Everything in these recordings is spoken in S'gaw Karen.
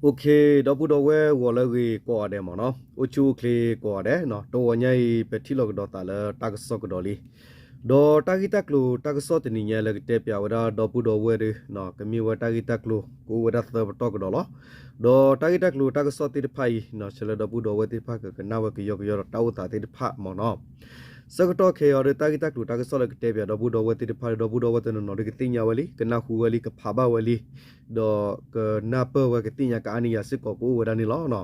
ဒီပုၢ်ဒီဝဲၢ်ဂီၤလၢအဂ့ၤကိးဂၤဒဲးမ့ၢ်နီၤ, အိၣ်ဆူၣ်အိၣ်ချ့ကိးဂၤဒဲး, တဂီၤညါအံၤ ပထံၣ်လိာ်ကဒီးသးလၢတၢ်ကစီၣ်ကဒီးလံ. ဒီးတၢ်ဂ့ၢ်တၢ်ကျိၤတၢ်ကစီၣ်တနံၤညါလၢကတဲပၠးဝဲဒၣ်ဒီပုၢ်ဒီဝဲၢ်ဒီး ကမ့ၢ်ဝဲတၢ်ဂ့ၢ်တၢ်ကျိၤ ကအိၣ်ဝဲဒၣ်သၢပတီၢ်ကဒီးလီၤ. ဒီးတၢ်ဂ့ၢ်တၢ်ကျိၤတၢ်ကစီၣ်သ့ၣ်တဖၣ်အံၤ ဆၢလၢဒီပုၢ်ဒီဝဲၢ်သ့ၣ်တဖၣ်ကကနၣ်ဝဲကယီကယီဒီးတၢ်အိၣ်သးသ့ၣ်တဖၣ်မ့ၢ်နီၤ. ဆၢကတီၢ်ခဲအံၤအီၤဒီး တၢ်ဂ့ၢ်တၢ်ကျိၤတၢ်ကစီၣ်လၢကတဲပၠးဒီပုၢ်ဒီဝဲၢ်သ့ၣ်တဖၣ်ဒီး ဒီပုၢ်ဒီဝဲၢ်တနီၤနီၤဒီးကသ့ၣ်ညါဝဲလံ, ကနၢ်ဟူဝဲလံ, ကဖးဘၣ်ဝဲလံ, ဒီးကနၢ်ပၢၢ်ဝဲကသ့ၣ်ညါကအါန့ၢ်ယၤစ့ၢ်ကီးကအိၣ်ဝဲဒၣ်န့ၣ်လီၤ.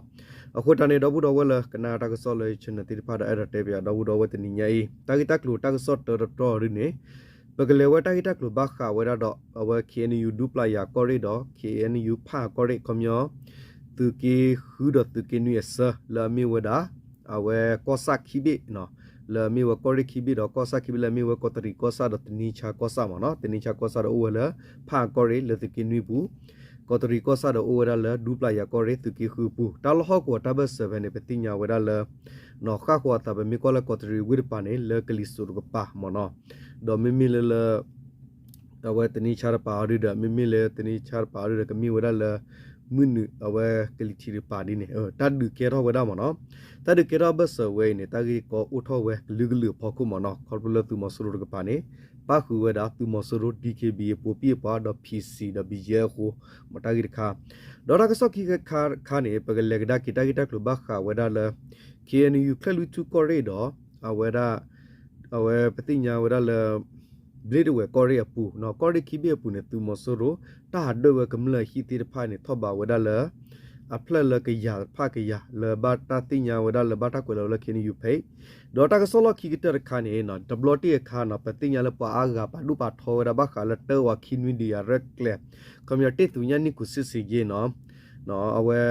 အဃိတၢ်န့ၣ် ဒီပုၢ်ဒီဝဲၢ်လၢကနၣ်တၢ်ကစီၣ်လၢယ channel သ့ၣ်တဖၣ်ဒီး အဲၣ်ဒိးတဲပၠးဒီပုၢ်ဒီဝဲၢ်တနံၤညါအံၤ တၢ်ဂ့ၢ်တၢ်ကျိၤတၢ်ကစီၣ်တၢတပတီၢ်ဒ်န့ၣ် ပကလဲၤဝဲတၢ်ဂ့ၢ်တၢ်ကျိၤဘၣ်ဃးဝဲဒၣ်ဒီး အဝဲ KNU ဒူပျၢ်ယၤကီၢ်ရ့ၣ်ဒီး KNU ဖၣ်အကီၢ်ရ့ၣ် ခီပညီ သုးက့ဃုဒီးသုးက့နွံအဆၢ လၢအမ့ၢ်ဝဲဒၣ် အဝဲကီၢ်ဆၣ်ခံဘ့ၣ် လၢအမ့ၢ်ဝဲကီၢ်ရ့ၣ်ခံဘ့ၣ်ဒီးကီၢ်ဆၣ်ခံဘ့ၣ်လၢအမ့ၢ်ဝဲကီးတရံးကီၢ်ဆၣ်ဒီးတနံဆါကီၢ်ဆၣ်မ့ၢ်နီၤ. တနံဆါကီၢ်ဆၣ်ဒီးအိၣ်ဝဲလၢ ဖၣ်အကီၢ်ရ့ၣ်လၢသုးက့နွံပူၤ, ကီးတရံးကီၢ်ဆၣ်ဒီးအိၣ်ဝဲဒၣ်လၢဒူပျၢ်ယၤကီၢ်ရ့ၣ်သုးက့ဃုပူၤ. တၢ်လီၢ်ဟီၣ်ကဝီၤတၢ်ဘၢၣ်စၢၤဖဲန့ၣ် ပသ့ၣ်ညါဝဲဒၣ်လၢ နီၢ်ဃၣ်ဃီအသး ပမ့ၢ်ကွၢ်လၢကီးတရံးဝ့ၢ်တပၤန့ၣ် လၢကလံၤစိးတကပၤမ့ၢ်နီၤ. ဒီးမ့မ့ၢ်လၢလၢ အဝဲတနံဆါတပၤအီၤဒုဒီး မ့မ့ၢ်လၢတနံဆါတပၤအီၤဒုဒီး ကမ့ၢ်ဝဲဒၣ်လၢ မုၢ်နုာ်အဝဲကလံၤထံးတကပၤဒ်န့ၣ် တၢ်ဒုးကဲထီၣ်ဝဲဒၣ်မ့ၢ်နီၤ. တၢ်ဒုးကဲထီၣ်ဘၢၣ်စၢၤဝဲအံၤန့ၣ် တၢ်ဂ့ၢ်ကီအိၣ်ထီၣ်ဝဲကလုာ်ကလုာ်အဖီခိၣ်မ့ၢ်နီၤ. ခီဖျိလၢသုးမီၤစိရိၤတကပၤန့ၣ် ပၣ်ဃုာ်ဝဲဒၣ်သုးမီၤစိရိၤ DKBA အပူၤပံၣ်အပှၤဒီး PC ဒီး BGF အဃိ မ့ၢ်တၢ်ဂ့ၢ်တခါ ဒီးတၢ်ကစီၣ်ခံခါတခါန့ၣ် ပကလဲၤကဒါက့ၤတၢ်ဂ့ၢ်တၢ်ကျိၤဘၣ်ဃးဝဲဒၣ်လၢ KNU ချၢၣ်လွံၢ်ထူၣ်ကီၢ်ရ့ၣ်ဒီး အဝဲဒၣ် အဝဲပသ့ၣ်ညါဝဲဒၣ်လၢ ဘျ့တဝဲၢ်ကီၢ်ရ့ၣ်အပူၤနီၤ, ကီၢ်ရ့ၣ်ခံဘ့ၣ်အပူၤန့ၣ် သုးမီၤစိရိၤ တၢ်ဟးဒၢဝဲကမျၢၢ်အဟံၣ်သ့ၣ်တဖၣ်န့ၣ် ထီၣ်ဘးဝဲဒၣ်လၢ အဖျၢၣ်လၢကယၤတဖၣ်ကယၤ လၢဘၣ်တၢ်သ့ၣ်ညါဝဲဒၣ်လၢဘၣ်တၢ်ကွဲးလီၤဝဲလၢ KNU ဖဲအံၤ, ဒီးတၢ်ကစီၣ်လီၢ်ခံကတၢၢ်တခါန့ၣ် တဘျီတ့ၢ်အခါနီၤ ပသ့ၣ်ညါလၢပှၤအါဂၤပာ်ဒိၣ်ပာ်ထီဝဲဒၣ်ဘၣ်ဃးလၢတၢဝးခံနွံဒံးယၤရဲၣ်ကျဲၤ ခီပညီတ့ၢ်သူညါနံၣ်ခူစ့ၣ်စ့ၣ်က့နီၤ အဝဲ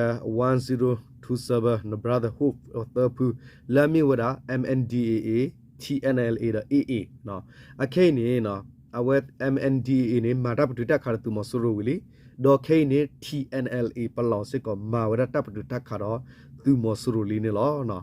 one zero two seven နီၤ Brotherhood သၢဖု လၢအမ့ၢ်ဝဲဒၣ် MNDAA TNLA ဒီး AA အခဲအံၤန့ၣ် အဝဲ MNDAA န့ၣ် မၤတၢ်ပတုာ်တၢ်ခးဒီးသုးမီၤစိရိၤဝံၤလံ, ဒီးခဲအံၤန့ၣ် TNLA ပလီၢ်စ့ၢ်ကီး မၤဝဲဒၣ်တၢ်ပတုာ်တၢ်ခးဒီးသုးမီၤစိရိၤလံန့ၣ်လီၤ.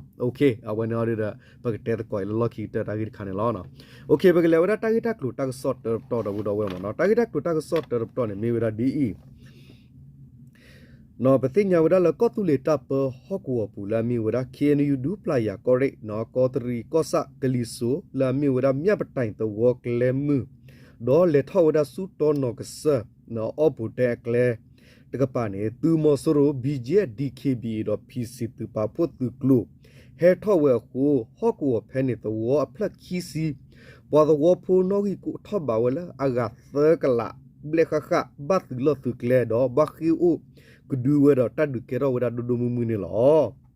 အဝဲန့ၣ်အီၤဒုဒီး ပကတဲသကိးအံၤလၢလီၢ်ခံကတၢၢ်တၢ်ဂ့ၢ်တခါန့ၣ်လီၤ. ပကလဲၤဝဲဒၣ်တၢ်ဂ့ၢ်တၢ်ကျိၤတၢ်ကစီၣ်တၢတပတီၢ်ဒီပုၢ်ဒီဝဲၢ်မ့ၢ်နီၤ. တၢ်ဂ့ၢ်တၢ်ကျိၤတၢ်ကစီၣ်တၢတပတီၢ်န့ၣ် မ့ၢ်ဝဲဒၣ်ဒ်အံၤ ပသ့ၣ်ညါဝဲဒၣ်လၢကီၢ်သူလ့ၤတၢ်ပၢဟီၣ်ကဝီၤပူၤလၢအမ့ၢ်ဝဲဒၣ် KNU ဒူပျၢ်ယၤကီၢ်ရ့ၣ် ကီးတရံးကီၢ်ဆၣ်ကလံၤစိး လၢအမ့ၢ်ဝဲဒၣ် မၠၣ်ပတၢ်သဝီကျဲမုၢ် ဒီးလဲၤထီၣ်ဝဲဒၣ်ဆူတီနီၢ်ကစၢၢ် အီပူၤတဲအကျဲတကပၤန့ၣ် သုးမီၤစိရိၤ BGF DKBA ဒီး PC သုးပာ်ဖှိၣ်သုးကျိၤ ဟဲထီၣ်ဝဲအဃိ ဟီၣ်ကဝီၤဖဲန့ၣ်သဝီအဖျၢၣ်ခံဆံ ပှၤသဝီဖိနီၣ်ဂံၢ်ကအိၣ်ထီၣ်ဘးဝဲလၢအဂၤသၢကလး ဘျဲၣ်ဃၣ်ဃၣ် ဘၣ်သုးလီၢ်သုးကျဲဒီး ဘၣ်ဃ့ၢ်အိၣ်ကဒုဝဲဒီးတၢ်ဒုးကဲထီၣ်ဝဲဒၣ်ဒိၣ်ဒိၣ်မုၢ်မုၢ်န့ၣ်လီၤ.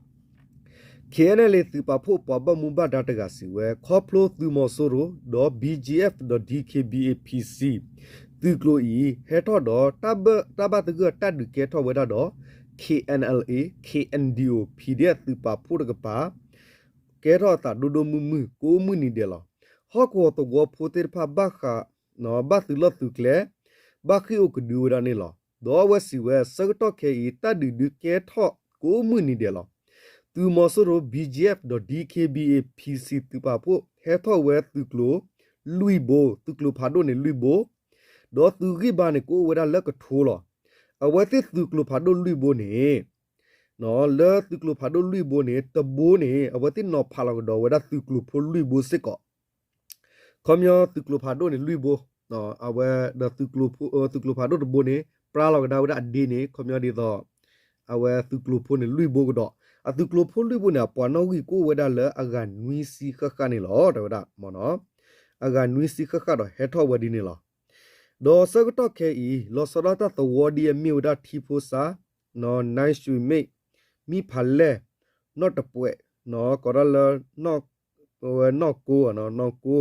KNLA သုးပာ်ဖှိၣ်ပှၤဘၣ်မူဘၣ်ဒါတဂၤစံးဝဲ ခီဖျိသုးမီၤစိရိၤ ဒီး BGF ဒီး DKBA PC သုးကျိၤအံၤ ဟဲထီၣ်ဒီး တၢ်ဘၣ်သဂၢၢ်တၢ်ဒုးကဲထီၣ်ဝဲဒၣ်ဒီး KNLA KNDO PDF သုးပာ်ဖှိၣ်တကပၤ ကဲထီၣ်အသးဒိၣ်ဒိၣ်မုၢ်မုၢ် ကိးမုၢ်နံၤဒဲးလီၤ. ဟီၣ်ကဝီၤသဝီဖိသ့ၣ်တဖၣ်ဘၣ်ဃး ဘၣ်သုးလီၢ်သုးကျဲ ဘၣ်ဃ့ၢ်အိၣ်ကဒုဝဲဒၣ်န့ၣ်လီၤ. ဒီးအဝဲစံးဝဲ ဆၢကတီၢ်ခဲအံၤ တၢ်ဒုးဒုးကဲထီၣ်ကိးမုၢ်နံၤဒဲးလီၤ. သုးမီၤစိရိၤ BGF ဒီး DKBA PC သုးပာ်ဖှိၣ် ဟဲထီၣ်ဝဲသုးကျိၤ လွံၢ်ဘိ, သုးကျိၤဖးဒိၣ်န့ၣ်လွံၢ်ဘိ, ဒီးသုးဂံၢ်ဘါန့ၣ်ကအိၣ်ဝဲဒၣ်လၢကထိလီၤ. အဝဲသ့ၣ်သုးကျိၤဖးဒိၣ်လွံၢ်ဘိန့ၣ် လၢသုးကျိၤဖးဒိၣ်လွံၢ်ဘိန့ၣ် တဘိန့ၣ် အဝဲသ့ၣ်နီၤဖးလီၤကဒီးဝဲဒၣ်သုးကျိၤဖိလွံၢ်ဘိစ့ၢ်ကီး ခီပညီသုးကျိၤဖးဒိၣ်န့ၣ်လွံၢ်ဘိ, အဝဲဒီးသုးကျိၤဖးဒိၣ်တဘိန့ၣ် ပြါလီၤကဒါဝဲဒၣ်အဒ့န့ၣ် ခီပညီဒ်သိး အဝဲသုးကျိၤဖိန့ၣ်လွံၢ်ဘိကဒီး, အသုးကျိၤဖိလွံၢ်ဘိန့ၣ် အပှၤနီၣ်ဂံၢ်ကအိၣ်ဝဲဒၣ်လၢအဂၤနွံဆံဃၣ်ဃၣ်န့ၣ်လီၤ တဲဝဲဒၣ်မ့ၢ်နီၤ, အဂၤနွံဆံဃၣ်ဃၣ်ဒီးဟဲထီၣ်ဝဲဒ်န့ၣ်လီၤ. ဒီးဆၢကတီၢ်ခဲအံၤ လီၤဆီဒၣ်တၢ်သဝီဒ်အမ့ၢ်ဝဲဒၣ်ထံဖိစါ နၢၣ်ရွှ့ၣ်မ့ၣ်, မံၣ်ဖးလဲၢ်, နီၣ်တပှဲး, ကိးဒၣ်လၢ ဝဲနီၢ်ကိ, နီၢ်ကိ,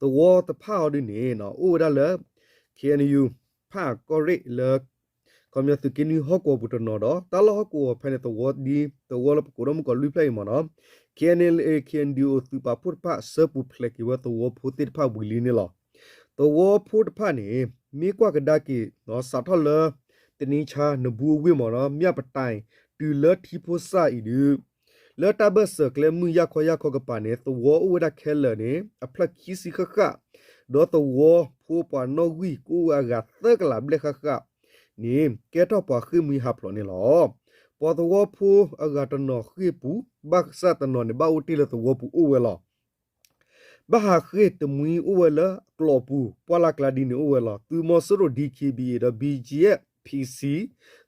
သဝီတဖၣ်အီၤဒ်န့ၣ် အိၣ်ဝဲဒၣ်လၢ KNU ဖၣ်အကီၢ်ရ့ၣ်လၢ ခီပညီသုးက့နွံဟီၣ်ကဝီၤပူၤတနီၤဒီး တၢ်လီၢ်ဟီၣ်ကဝီၤဖဲန့ၣ်သဝီဒ် သဝီလၢပကိးဒီးမုၢ်ကီၤလွံၢ်ဖျၢၣ်အံၤမ့ၢ်နီၤ, KNLA KNDO သုးပာ်ဖှိၣ်တဖၣ် ဆၢပူၤဖျဲးက့ၤဝဲသဝီဖိသ့ၣ်တဖၣ်ဝံၤလံန့ၣ်လီၤ. သဝီဖိတဖၣ်န့ၣ် မ့ၢ်ကွၢ်ကဒါက့ၤ စးထီၣ်လၢ တနံၤဆါနဘူးအဝ့ၢ်မ့ၢ်နီၤ မၠၣ်ပတၢ် တုၤလၢထံဖိစၢ်အံၤဒုး လၢတၢ်ဘၢၣ်စၢၤကျဲမုၢ်ယၢ်ခီယၢ်ခီကပၤန့ၣ် သဝီအိၣ်ဝဲဒၣ်ခဲလၢာ်န့ၣ် အဖျၢၣ်ခံဆံဃၣ်ဃၣ်, ဒီးသဝီဖိပှၤနီၣ်ဂံၢ်ကအိၣ်ဝဲအဂၤသၢကလးဘျဲၣ်ဃၣ်ဃၣ်န့ၣ် ကဲထီၣ်ပှၤဃ့ၢ်မှံဟးဖျိးန့ၣ်လီၤ. ပှၤသဝီဖိအဂၤတနီၤဃ့ၢ်ပူၤ, ဘၣ်ဆၣ်တနီၤန့ၣ် ဘၣ်အိၣ်တ့ၢ်လၢသဝီပူၤအိၣ်ဝဲလီၤ. ဘၣ်ဟးဃ့ၢ်တမှံၤအိၣ်ဝဲလၢကျိးပူၤ ပှၢ်လၢ်ကျါဒ်န့ၣ်အိၣ်ဝဲလီၤ. သုးမီၤစိရိၤ D K B A ဒီး B G F P C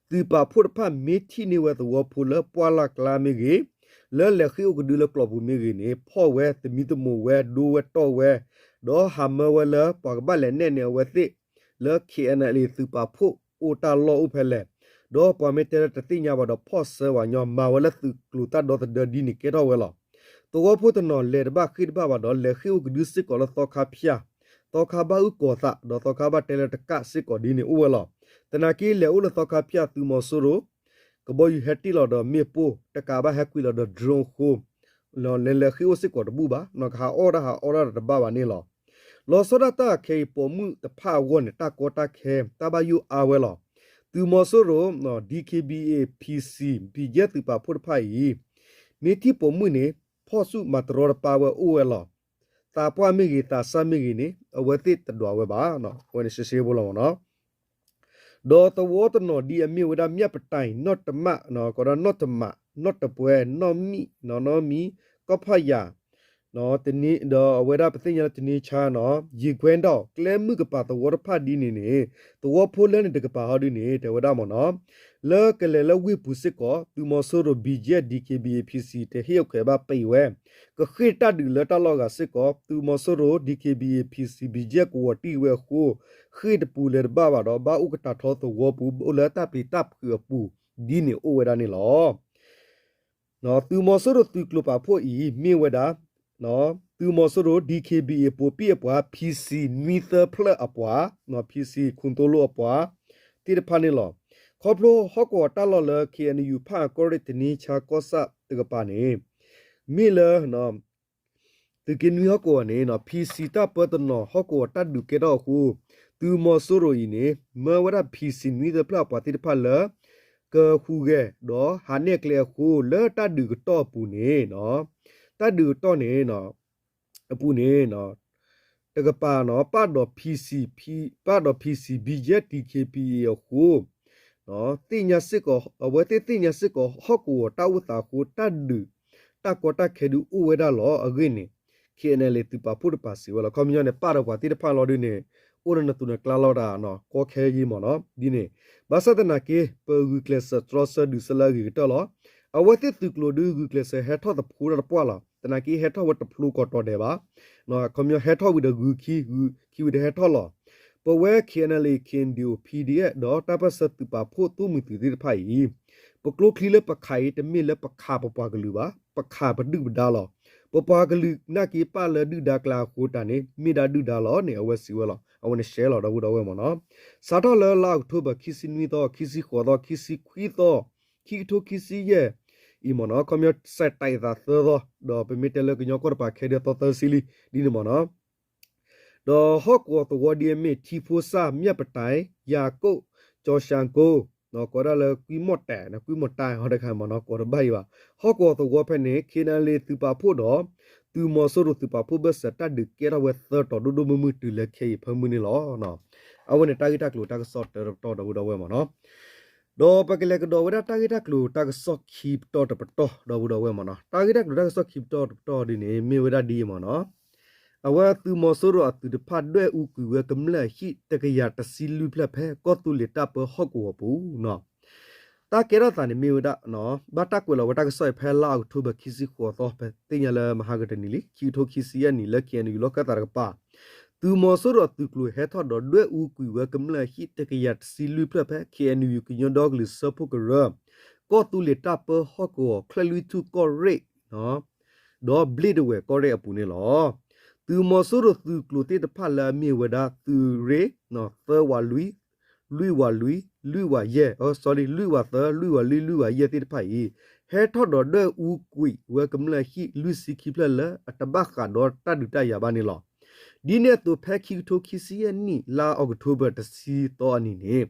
သုးပာ်ဖှိၣ်တဖၣ်မ့ၢ်ထံၣ်န့ၢ်ဝဲသဝီဖိလၢပှၢ်လၢ်ကျါမ့ၢ်ဂ့ၤ, လၢလဲၤဃ့ၢ်အိၣ်ကဒုလၢကျိးပူၤမ့ၢ်ဂ့ၤန့ၣ် ဖီၣ်ဝဲသမံသမိးဝဲ ဒိဝဲတီၢ်ဝဲ, ဒီးဟးမၢဝဲလၢပှၤကဘၣ်လဲၤနဲၣ်န့ၢ်အဝဲသ့ၣ် လၢ K N L A သုးပာ်ဖှိၣ်အိၣ်တၢ်လီၢ်အိၣ်ဖဲလဲၣ်, ဒီးပှၤမ့ၢ်တဲလၢတသ့ၣ်ညါဘၣ်ဒီးဖီၣ်ဆၢဝဲညီ မၤဝဲလၢသုးကျိၤတၢ်ဒီသဒၢဒ်န့ၣ်ကဲထီၣ်ဝဲလီၤ. သဝီဖိတနီၤလဲၤတဘၣ်ဃ့ၢ်တဘၣ်ဘၣ်ဒီး လဲၤဃ့ၢ်အိၣ်ကဒုစ့ၢ်ကီးလၢသီခါဖၠၣ်, သီခါဘၣ်အုၣ်ကီၤသး ဒီးသီခါဘၣ်တဲလၢတကးစ့ၢ်ကီးဒ်န့ၣ်အိၣ်ဝဲလီၤ. သနာ်က့လဲၤအိၣ်လၢသီခါဖၠၣ် သုးမီၤစိရိၤ ကဘီယူၤဟဲတ့ၢ်လီၤဒီးမ့ၣ်ပိၢ် တကးဘၣ်ဟဲကွံာ်လီၤဒီး drone အဃိ လဲၤလဲၤဃ့ၢ်အိၣ်စ့ၢ်ကီးတဘူၣ်ဘၣ်, ကဟးအီၣ်တၢ်ဟးအီတၢ်ဒီးတဘၣ်ဘၣ်န့ၣ်လီၤ. လီၤဆီဒၣ်တၢ်ခဲအံၤပိာ်မုၣ်တဖၣ်အဂီၢ်န့ၣ် တၢ်ကီတၢ်ခဲ တၢ်ဘၣ်ယိၣ်အါဝဲလီၤ. သုးမီၤစိရိၤ D K B A P C B G F သုးပာ်ဖှိၣ်တဖၣ်အံၤ မ့ၢ်ထံၣ်ပိာ်မုၣ်န့ၣ် ဖီၣ်ဆူၣ်မၤတရီတပါဝဲအိၣ်ဝဲလီၤ. သးပှၢ်မ့ၢ်ဂ့ၤ သးစၢ်မ့ၢ်ဂ့ၤန့ၣ် အဝဲသ့ၣ်တဒွးဝဲဘၣ်, အဝဲန့ၣ်ရှဲရှဲဖိလီၤမ့ၢ်နီၤ. ဒီးသဝီတနီၤဒ်အမ့ၢ်ဝဲဒၣ် မၠၣ်ပတၢ် နီၣ်တမၣ် ကဒီးနီၣ်တမး နီၣ်တပှဲၤ နီၣ်မံၣ် နီၣ်မံၤ ကီၢ်ဖးယၢ် ဒီးအဝဲဒၣ်ပသ့ၣ်ညါလၢတနံၤဆါနီၤ ယံၤခွဲဒီး ကျဲမုၢ်ကပၤသဝီတဖၣ်ဒ်န့ၣ်န့ၣ် သဝီဖိလၢန့ၣ်တကပၤဟီဒ်န့ၣ် တဲဝဲဒၣ်မ့ၢ်နီၤ လၢကလဲၤလၢဝ့ၢ်ပူၤစ့ၢ်ကီး သုးမီၤစိရိၤ B G F D K B A P C တဟ့ၣ်အခွဲးဘၣ်ပံးဝဲ ကဃ့ၢ်တၢ်ဒုးလၢတၢ်လီၢ်ဂၤစ့ၢ်ကီး သုးမီၤစိရိၤ D K B A P C B G F ကဝီၤတံၢ်ဝဲအဃိ ဃ့ၢ်တပူၤလဲၤတဘၣ်ဘၣ်ဒီး ဘၣ်အိၣ်ကတၢၢ်ထီသဝီပူၤ အိၣ်လၢတၢ်ပျံၤတၢ်ဖုးအပူၤ ဒ်န့ၣ်အိၣ်ဝဲဒၣ်န့ၣ်လီၤ. သုးမီၤစိရိၤသုးကျိၤပာ်ဖှိၣ်အံၤ မ့ၢ်ဝဲဒၣ် သုးမီၤစိရိၤ D K B A ပိာ်ပံၣ်အပှၤ P C နွံသၢဖျၢၣ်အပှၤ P C ခိၣ်သိလိအပှၤ သ့ၣ်တဖၣ်န့ၣ်လီၤ. ခီဖျိဟီၣ်ကဝီၤတၢ်လီၢ်လၢ K N U ဖၣ်အကီၢ်ရ့ၣ်တနံၤဆါကီၢ်ဆၣ်တကပၤန့ၣ် မ့ၢ်လၢ သုးက့နွံဟီၣ်ကဝီၤန့ၣ် P C တၢ်ပၢတနီၤဟီၣ်ကဝီၤတၢ်ဒုးကဲထီၣ်အဃိ သုးမီၤစိရိၤအံၤန့ၣ် မၢဝဲဒၣ် P C နွံသၢဖျၢၣ်အပှၤသ့ၣ်တဖၣ်လၢ ကဟူးဂဲၤဒီးဟးနဲၣ်ကျဲအဃိ လၢတၢ်ဒုးကတီၢ်အပူၤန့ၣ် တၢ်ဒုးကတီၢ်န့ၣ် အပူၤန့ၣ် တကပၤနီၤ ပၣ်ဒီး P C ပၣ်ဒီး P C B G F D K B A အဃိ သ့ၣ်ညါစ့ၢ်ကီး အဝဲသ့ၣ်သ့ၣ်ညါစ့ၢ်ကီး ဟီၣ်ကဝီၤတၢ်အိၣ်သးအဃိ တၢ်ဒုး တၢ်ကီတၢ်ခဲဒုးအိၣ်ဝဲဒၣ်လီၤ. အဂ့ၢ်န့ၣ် K N L A သုးပာ်ဖှိၣ်တပၤစံးဝဲလီၤ. ခီပညီန့ၣ် ပၣ်ဒီးပှၤသ့ၣ်တဖၣ်လီၤဒုးန့ၣ် အိၣ်ဒီးနသူၣ်နကျါလီၤတၢ်နီၤ ကီခဲယံမ့ၢ်နီၤ ဒ်န့ၣ် ဘၣ်ဆၣ်သနာ်က့ ပဂုာ်ကျဲးစၢးတြီဆၢဒုးဆၢလၢအဂ့ၤကတၢၢ်လီၤ. အဝဲသ့ၣ်သုးကျိၤဒုးဂုာ်ကျဲးစၢးဟဲထီၣ်သဖှိတၢ်တပှၢ်လီၤ. သနာ်က့ဟဲထီၣ်ဝဲတဖျိကီးတီၤဒဲးဘၣ် ခီပညီဟဲထီၣ်ဝံၤဒီးဂုာ်ခံ ဂုာ်ခံဝံၤဒီးဟဲထီၣ်လီၤ. ပဝဲ K N L A K N D O P D F ဒီးတၢ်ပၢၢ်ဆၢသုးပာ်ဖှိၣ်သိၣ်မှံၤသုးသ့ၣ်တဖၣ်အံၤ ပကျိချံလၢပခးအံၤ တမ့ၢ်လၢပခးပပှၤကလုာ်ဘၣ်, ပခးပဒုၣ်ပဒါလီၤ. ပပှၤကလုာ်နာ်က့ပၣ်လၢဒုၣ်ဒါကျါအဃိတၢ်န့ၣ် မ့ၢ်ဒၣ်ဒုၣ်ဒါလီၤန့ၣ် အဝဲစံးဝဲလီၤ. အဝဲန့ၣ်ရှဲလီၤဒီပုၢ်ဒီဝဲၢ်မ့ၢ်နီၤ. စးထီၣ်လၢလါအီးကထိဘၢၣ် ခံဆံနွံသီ, ခံဆံဃိးသီ, ခံဆံခွံသီ, ခံကထိခံဆံယဲၢ် အံၤမ့ၢ်နီၤ, ခီပညီ စဲးတးအသးသၢသီ, ဒီးပမ့ၢ်တဲလၢကညီကီၢ်တပၤခဲဒုးသီသၢဆံလံ ဒ်န့ၣ်မ့ၢ်နီၤ. ဒီးဟီၣ်ကဝီၤသဝီဒ်အမ့ၢ် ထံဖိစၢ်, မၠၣ်ပတၢ်, ယၤကိာ်, ကၠီၤၡၣ်ကိ, ကိးဒၣ်လၢကွံမီၣ်တဲာ်, ကွံမီၣ်တဲာ်တခါမ့ၢ်နီၤ ကိးတဘၣ်အံၤဘၣ်. ဟီၣ်ကဝီၤသဝီဖဲန့ၣ် K N L A သုးပာ်ဖှိၣ်ဒီး သုးမီၤစိရိၤသုးပာ်ဖှိၣ်ဘၢၣ်စၢၤတၢ်ဒုးကဲထီၣ်ဝဲသၢတီၤဒိၣ်ဒိၣ်မုၢ်မုၢ်တုၤလၢခဲအံၤဖၢမုၢ်န့ၣ်လီၤ. အဝဲန့ၣ်တၢ်ဂ့ၢ်တၢ်ကျိၤတၢ်ကစီၣ်တၢတပတီၢ်ဒီပုၢ်ဒီဝဲၢ်မ့ၢ်နီၤ. ဒီးပကလဲၤကဒီးဝဲဒၣ်တၢ်ဂ့ၢ်တၢ်ကျိၤတၢ်ကစီၣ်ခံပတီၢ်တပတီၢ်ဒီပုၢ်ဒီဝဲၢ်မ့ၢ်နီၤ. တၢ်ဂ့ၢ်တၢ်ကျိၤတၢ်ကစီၣ်ခံပတီၢ်တပတီၢ်ဒ်န့ၣ် မ့ၢ်ဝဲဒၣ်ဒ်အံၤမ့ၢ်နီၤ. အဝဲသုးမီၤစိရိၤအသုးတဖၣ်ဒွဲၣ်အူကွံာ်ဝဲကမျၢၢ်အဟံၣ်တကယၤတဆံလွံၢ်ဖျၢၣ်ဖဲကီၢ်သူလ့ၤတၢ်ပၢဟီၣ်ကဝီၤပူၤနီၤ. တၢ်ကဲထီၣ်သးန့ၣ်မ့ၢ်ဝဲဒၣ် ဘၣ်တၢ်ကွဲးလီၤဝဲတၢ်ကစီၣ်အံၤဖဲလါအီးကထိဘၢၣ် ခံဆံဃိးသီ ပသ့ၣ်ညါလၢမဟါကတနံၤလံ ခံကထိခံဆံယဲၢ်နံၣ်လၢ K N U လီၢ်ခၢၣ်သးတကပၤ သုးမီၤစိရိၤအသုးကျိၤဟဲထီၣ်ဒီးဒွဲၣ်အူကွံာ်ဝဲကမျၢၢ်အဟံၣ်တကယၤတဆံလွံၢ်ဖျၢၣ်ဖဲ K N U ကညီဒီကလုာ်စၢဖှိၣ်ကရၢ ကီၢ်သူလ့ၤတၢ်ပၢဟီၣ်ကဝီၤ ချၢၣ်လွံၢ်ထူၣ်ကီၢ်ရ့ၣ် ဒီးဘျ့ၣ်တဝဲၢ်ကီၢ်ရ့ၣ်အပူၤန့ၣ်လီၤ. သုးမီၤစိရိၤသုးကျိၤသ့ၣ်တဖၣ်လၢအမ့ၢ်ဝဲဒၣ်သုးရ့ၣ် သၢဝးလွံၢ် လွံၢ်ဝးလွံၢ် လွံၢ်ဝးယဲၢ် sorry လွံၢ်ဝးသၢ လွံၢ်ဝးလွံၢ် လွံၢ်ဝးယဲၢ်သ့ၣ်တဖၣ်အံၤ ဟဲထီၣ်ဒီးဒွဲၣ်အူကွံာ်ဝဲကမျၢၢ်ဟံၣ်လွံၢ်ဆံခံဖျၢၣ်လၢအတဘၣ်ဃးဒီးတၢ်ဒုးတၢ်ယၤဘၣ်န့ၣ်လီၤ. ဒ်န့ၣ်အသိးဖဲခံကထိခံဆံယဲၢ်နံၣ် လါအီးကထိဘၢၣ် တဆံသီအနံၤန့ၣ်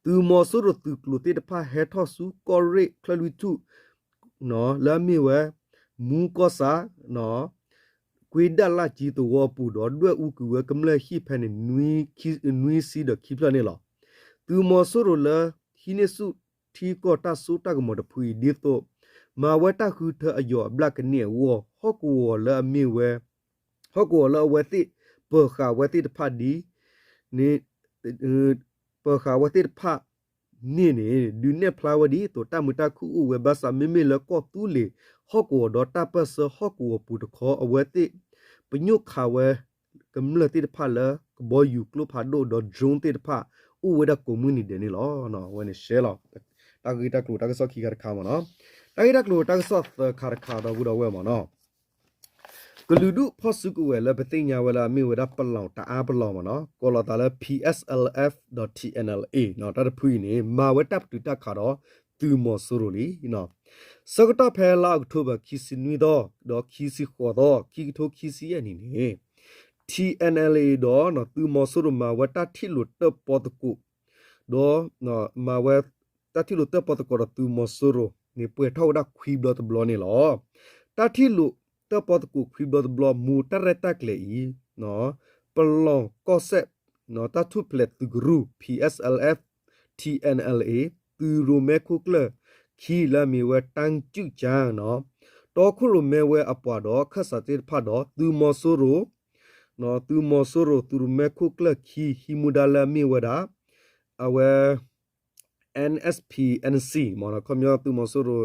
သုးမီၤစိရိၤသုးကျိၤသ့ၣ်တဖၣ်ဟဲထီၣ်ဆူကီၢ်ရ့ၣ်ချၢၣ်လွံၢ်ထူၣ် လၢအမ့ၢ်ဝဲ မူကီၢ်ဆၣ် ကွ့ဒၣ်လၢ်ကၠံသဝီအပူၤဒီးဒွဲၣ်အူကွံာ်ဝဲကမျၢၢ်ဟံၣ်ဖဲန့ၣ် နွံဆံဒီးခံဖျၢၣ်န့ၣ်လီၤ. သုးမီၤစိရိၤလၢဟံးန့ၢ်ဆူၣ် ထံကီၢ်တၢ်စိတၢ်ကမီၤတဖုအံၤ ဒ်သိး မၤဝဲတၢ်ဃုထၢအယီၤအဘျၣ်ကန့ၢ်အဂီၢ် ဟီၣ်ကဝီၤလၢအမ့ၢ်ဝဲ ဟီၣ်ကဝီၤလၢအဝဲသ့ၣ် ပၢၤဃာ်ဝဲသ့ၣ်တဖၣ်ဒ် ပၢၤဃာ်ဝဲသ့ၣ်တဖၣ်န့ၣ်န့ၣ် ဒုးနဲၣ်ဖျါဝဲဒ်သိး တၢ်မုာ်တၢ်ခုၣ်အိၣ်ဝဲဘၣ်ဆၣ် မ့မ့ၢ်လၢကီၢ်သူလ့ၤ ဟီၣ်ကဝီၤဒီးတၢ်ပၢၢ်ဆၢဟီၣ်ကဝီၤပူၤတခီ အဝဲသ့ၣ် ပညိၣ်ခးဝဲ ကမျၢၢ်သ့ၣ်တဖၣ်လၢ ကဘီယူၤကျိဖးဒိၣ်ဒီး drone သ့ၣ်တဖၣ် အိၣ်ဝဲဒၣ်ကိးမုၢ်နံၤဒဲးန့ၣ်လီၤ. အဝဲန့ၣ်ရှဲလီၤ တၢ်ဂ့ၢ်တၢ်ကျိၤတၢ်ကစီၣ်ခံခါတခါမ့ၢ်နီၤ, တၢ်ဂ့ၢ်တၢ်ကျိၤတၢ်ကစီၣ်သၢခါတခါဒီပုၢ်ဒီဝဲၢ်မ့ၢ်နီၤ ကလုာ်ဒူၣ်ဖီၣ်စုကဝဲၤလၢပသ့ၣ်ညါဝဲလၢအမ့ၢ်ဝဲဒၣ်ပလီၢ်တအါပလီၢ်မ့ၢ်နီၤ ကိးလီၤသးလၢ P S L F ဒီး T N L A နီၤ တၢ်တဖုအံၤန့ၣ် မၤဝဲတၢ်ပတုာ်တၢ်ခးဒီးသုးမီၤစိရိၤလံနီၤ. ဆၢကတီၢ်ဖဲလါအီးကထိဘၢၣ်ခံဆံနွံသီ ဒီးခံဆံဃိးသီ ခံကထိခံဆံယဲၢ်နံၣ်န့ၣ် T N L A ဒီးသုးမီၤစိရိၤမၤဝဲတၢ်ထံၣ်လိာ်တၢၣ်ပီသကိး ဒီး မၤဝဲတၢ်ထံၣ်လိာ်တၢၣ်ပီသကိးဒီးသုးမီၤစိရိၤန့ၣ် ပှဲၤထီၣ်ဝဲဒၣ်ခွံဘျီတဘျီန့ၣ်လီၤ. တၢ်ထံၣ်လိာ်တၢၣ်ပီသကိးခွံဘျီတဘျီ မူတၢ်ရဲၣ်တၢ်ကျဲၤအံၤ ပလီၢ်ကီၢ်စဲၣ် တၢ်ထူၣ်ဖျဲးသုးကရူၢ် P S L F T N L A သုးရိၣ်မဲခိၣ်ကျၢၢ်ခံလၢအမ့ၢ်ဝဲ တၢ်ကၠူၣ်ကၠၢ်နီၤ တီခိၣ်ရိၣ်မဲဝဲအပှၤဒီးခၢၣ်စးသ့ၣ်တဖၣ်ဒီးသုးမီၤစိရိၤ သုးမီၤစိရိၤ သုးရိၣ်မဲခိၣ်ကျၢၢ်ခံ ဟံးမူဒါလၢအမ့ၢ်ဝဲဒၣ် အဝဲ N S P N C မ့ၢ်နီၤ ခီပညီသုးမီၤစိရိၤ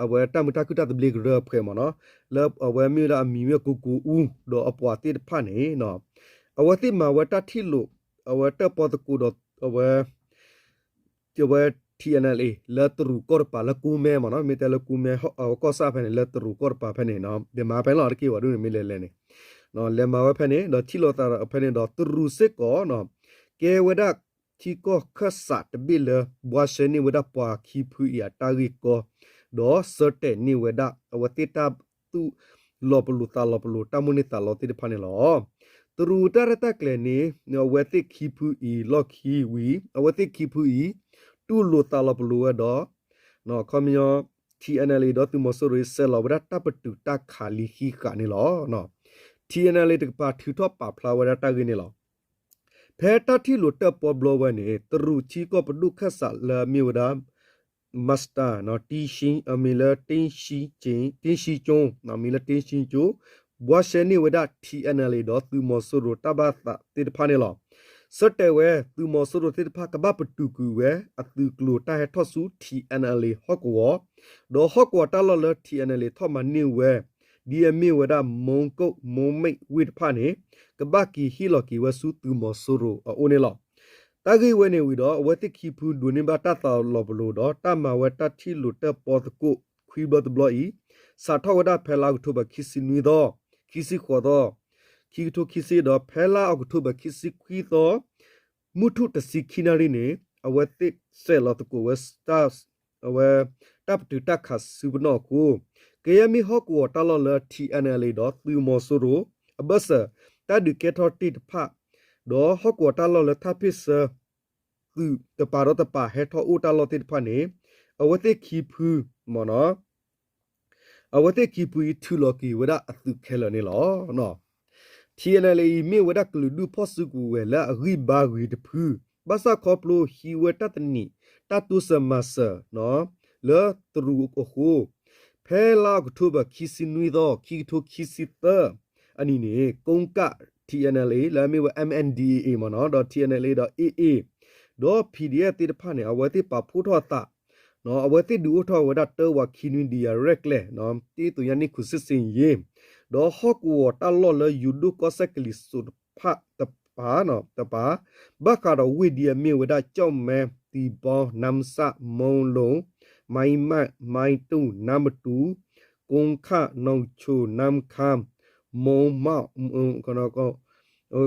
အဝဲတၢ်မုာ်တၢ်ခုၣ်တၢ်သဘျ့ကရၢအဖွဲ့မ့ၢ်နီၤ လၢအဝဲမ့ၢ်ဝဲဒၣ်အမံၤမ့ၢ်ကိကိအူ ဒီးအပှၤသ့ၣ်တဖၣ်န့ၣ် အဝဲသ့ၣ်မၤဝဲတၢ်ထံၣ်လိာ် အဝဲတၢၣ်ပီသကိးဒီး အဝဲ အဝဲ T N L A လၢတရူးကီၢ်တပၤလၢကူမဲမ့ၢ်နီၤ မ့ၢ်တဲလၢကူမဲ ကီၢ်ဆၣ်ဖဲန့ၣ် လၢတရူးကီၢ်တပၤဖဲန့ၣ် ဒ်မၤဖဲန့ၣ်လီၤတက့ၢ်ဝဲဒၣ်န့ၣ် မ့ၢ်လဲၤလဲၤန့ၣ် လဲၤမၤဝဲဖဲန့ၣ် ဒီးထံၣ်လိာ်သးဖဲန့ၣ်ဒီးတရူးစ့ၢ်ကီး ကဲဝဲဒၣ်ထံကီၢ်ခၢၣ်စးတဘ့ၣ်လၢ ဘှါရှဲန့ၢ်ဝဲဒၣ်ပှၤခံဖုအံၤအတၢ်ဂ့ၢ်ကီ ဒီးဆၢတဲာ်န့ၢ်ဝဲဒၣ် အဝဲသ့ၣ်တၢ်သူၣ်လီၤပလိာ်သးလီၤပလိာ် တၢ်မိၣ်န့ၢ်သးလီသ့ၣ်တဖၣ်န့ၣ်လီၤ. တရူးတၢ်ရဲၣ်တၢ်ကျဲၤန့ၣ် အဝဲသ့ၣ်ခံဖုအံၤ လီၢ်ခံဝံၤ အဝဲသ့ၣ်ခံဖုအံၤ တူၢ်လိာ်သးလီၤပလိာ်ဝဲဒီး ခီပညီ T N L A ဒီးသုးမီၤစိရိၤ စဲးလီၤဝဲဒၣ်တၢ်ပတုာ်တၢ်ခးလံခံဃာ်န့ၣ်လီၤ. T N L A တကပၤထုးထီၣ်ပာ်ဖျါဝဲဒၣ်တၢ်ဂ့ၢ်န့ၣ်လီၤ. ဖဲတၢ်ထံၣ်လိာ်တၢၣ်ပီဘျီဝဲန့ၣ် တရူးထံကီၢ်ပဒိၣ်ခၢၣ်စးလၢအမ့ၢ်ဝဲဒၣ် Master အမံၤလၢ တ့ၢ်ရှံကၠိ အမံၤလၢတ့ၢ်ရှံကၠိ ဘှါရှဲန့ၢ်ဝဲဒၣ် T N L A ဒီးသုးမီၤစိရိၤတၢ်ဘၣ်သးသ့ၣ်တဖၣ်န့ၣ်လီၤ. ဆၢတဲာ်ဝဲ သုးမီၤစိရိၤသ့ၣ်တဖၣ်ကဘၣ်ပတုာ်ကွံာ်ဝဲအသုးကျိၤတၢ်ဟဲထီၣ်ဆူ T N L A ဟီၣ်ကဝီၤ ဒီးဟီၣ်ကဝီၤတၢ်လီၢ်လၢ T N L A ထီၣ်မၤန့ၢ်ဝဲ ဒ်အမ့ၢ်ဝဲဒၣ် မိကၢၣ် မိမ့ၣ်ဝ့ၢ်တဖၣ်န့ၣ် ကဘၣ်က့ၤဟ့ၣ်လီၤက့ၤဝဲဆူသုးမီၤစိရိၤအအိၣ်န့ၣ်လီၤ. တၢ်ဂ့ၢ်ဝဲန့ၣ်ဝံၤဒီး အဝဲသ့ၣ်ခံဖုဒိးန့ၢ်ဘၣ်တၢ်သးလီၤပလိာ်ဒီး တၢ်မၤဝဲတၢ်ထံၣ်လိာ်တၢၣ်ပီသကိးခွံဘျီတဘျီအံၤ စးထီၣ်ဝဲဒၣ်ဖဲလါအီးကထိဘၢၣ်ခံဆံနွံသီ, ခံဆံဃိးသီ, ခံကထိခံဆံ ဒီးဖဲလါအီးကထိဘၢၣ်ခံဆံခွံသီ မုၢ်ထူၣ်တဆံခံနၣ်ရံၣ်န့ၣ် အဝဲသ့ၣ်စဲးလီၤသကိးဝဲ အဝဲ တၢ်ပတုာ်တၢ်ခးစုပနီၣ်အဃိ, ကယဲၢ်မ့ၢ်ဟီၣ်ကဝီၤတၢ်လီၢ်လၢ T N L A ဒီးသုးမီၤစိရိၤ အဘၢၣ်စၢၤ တၢ်ဒုးကဲထီၣ်တ့ၢ်တဖၣ်, ဒီးဟီၣ်ကဝီၤတၢ်လီၢ်လၢထၢဖ့ၣ်ဆၢ သုးတပၤဒီးတပၤဟဲထီၣ်အိၣ်တၢ်လီၢ်သ့ၣ်တဖၣ်န့ၣ် အဝဲသ့ၣ်ခံဖု မ့ၢ်နီၤ အဝဲသ့ၣ်ခံဖုအံၤထုးလီၤက့ၤဝဲဒၣ်အသုးခဲလၢာ်န့ၣ်လီၤ. T N L A အံၤ မ့ၢ်ဝဲဒၣ်ကလုာ်ဒူၣ်ဖီၣ်စုကဝဲၤလၢအဂံၢ်ဘါဂ့ၤတဖု, ဘၣ်ဆၣ်ခီဖျိဟံးဝဲတၢ်တနံၤ တၢ်တိစၢၤမၤစၢၤ လၢတရူးအဃိ, ဖဲလါအီးကထိဘၢၣ်ခံဆံနွံသီ ခံကထိခံဆံသၢ အနံၤန့ၣ် ကိကၣ် T N L A လၢအမ့ၢ်ဝဲ M N D A A မ့ၢ်နီၤ ဒီး T N L A ဒီး A A ဒီး P D F သ့ၣ်တဖၣ်န့ၣ် အဝဲသ့ၣ်ပာ်ဖှိၣ်ထီၣ်အသး အဝဲသ့ၣ်ဒုးအိၣ်ထီၣ်ဝဲဒၣ်တၢဝးခံနွံဒံးယၤရဲၣ်ကျဲၤ တ့သိးညါနံၣ်ခူၣ်စ့ၣ်စ့ၣ်ယ့ၣ်, ဒီးဟီၣ်ကဝီၤတၢ်လီၢ်လၢယိၤဒိၣ်ကီၢ်စဲၣ်ကလံၤစိးတဖၣ်တပၤ တပၤ, ဘၣ်ဃးဒီးဝ့ၢ်ဒ်အမ့ၢ်ဝဲဒၣ် ကၠီၣ်မဲ, သံၣ်ဘီ, နါမဆၣ်, မိၢ်လိၣ်, မါအံမၣ်, မါအံတူၣ်, နါမတူၣ်, ကိခၣ်, နီၣ်ဆိၣ်, နါမခါ, မိၢ်မၣ်, မိၢ်ငီၣ် ဒီးနီၤတဲ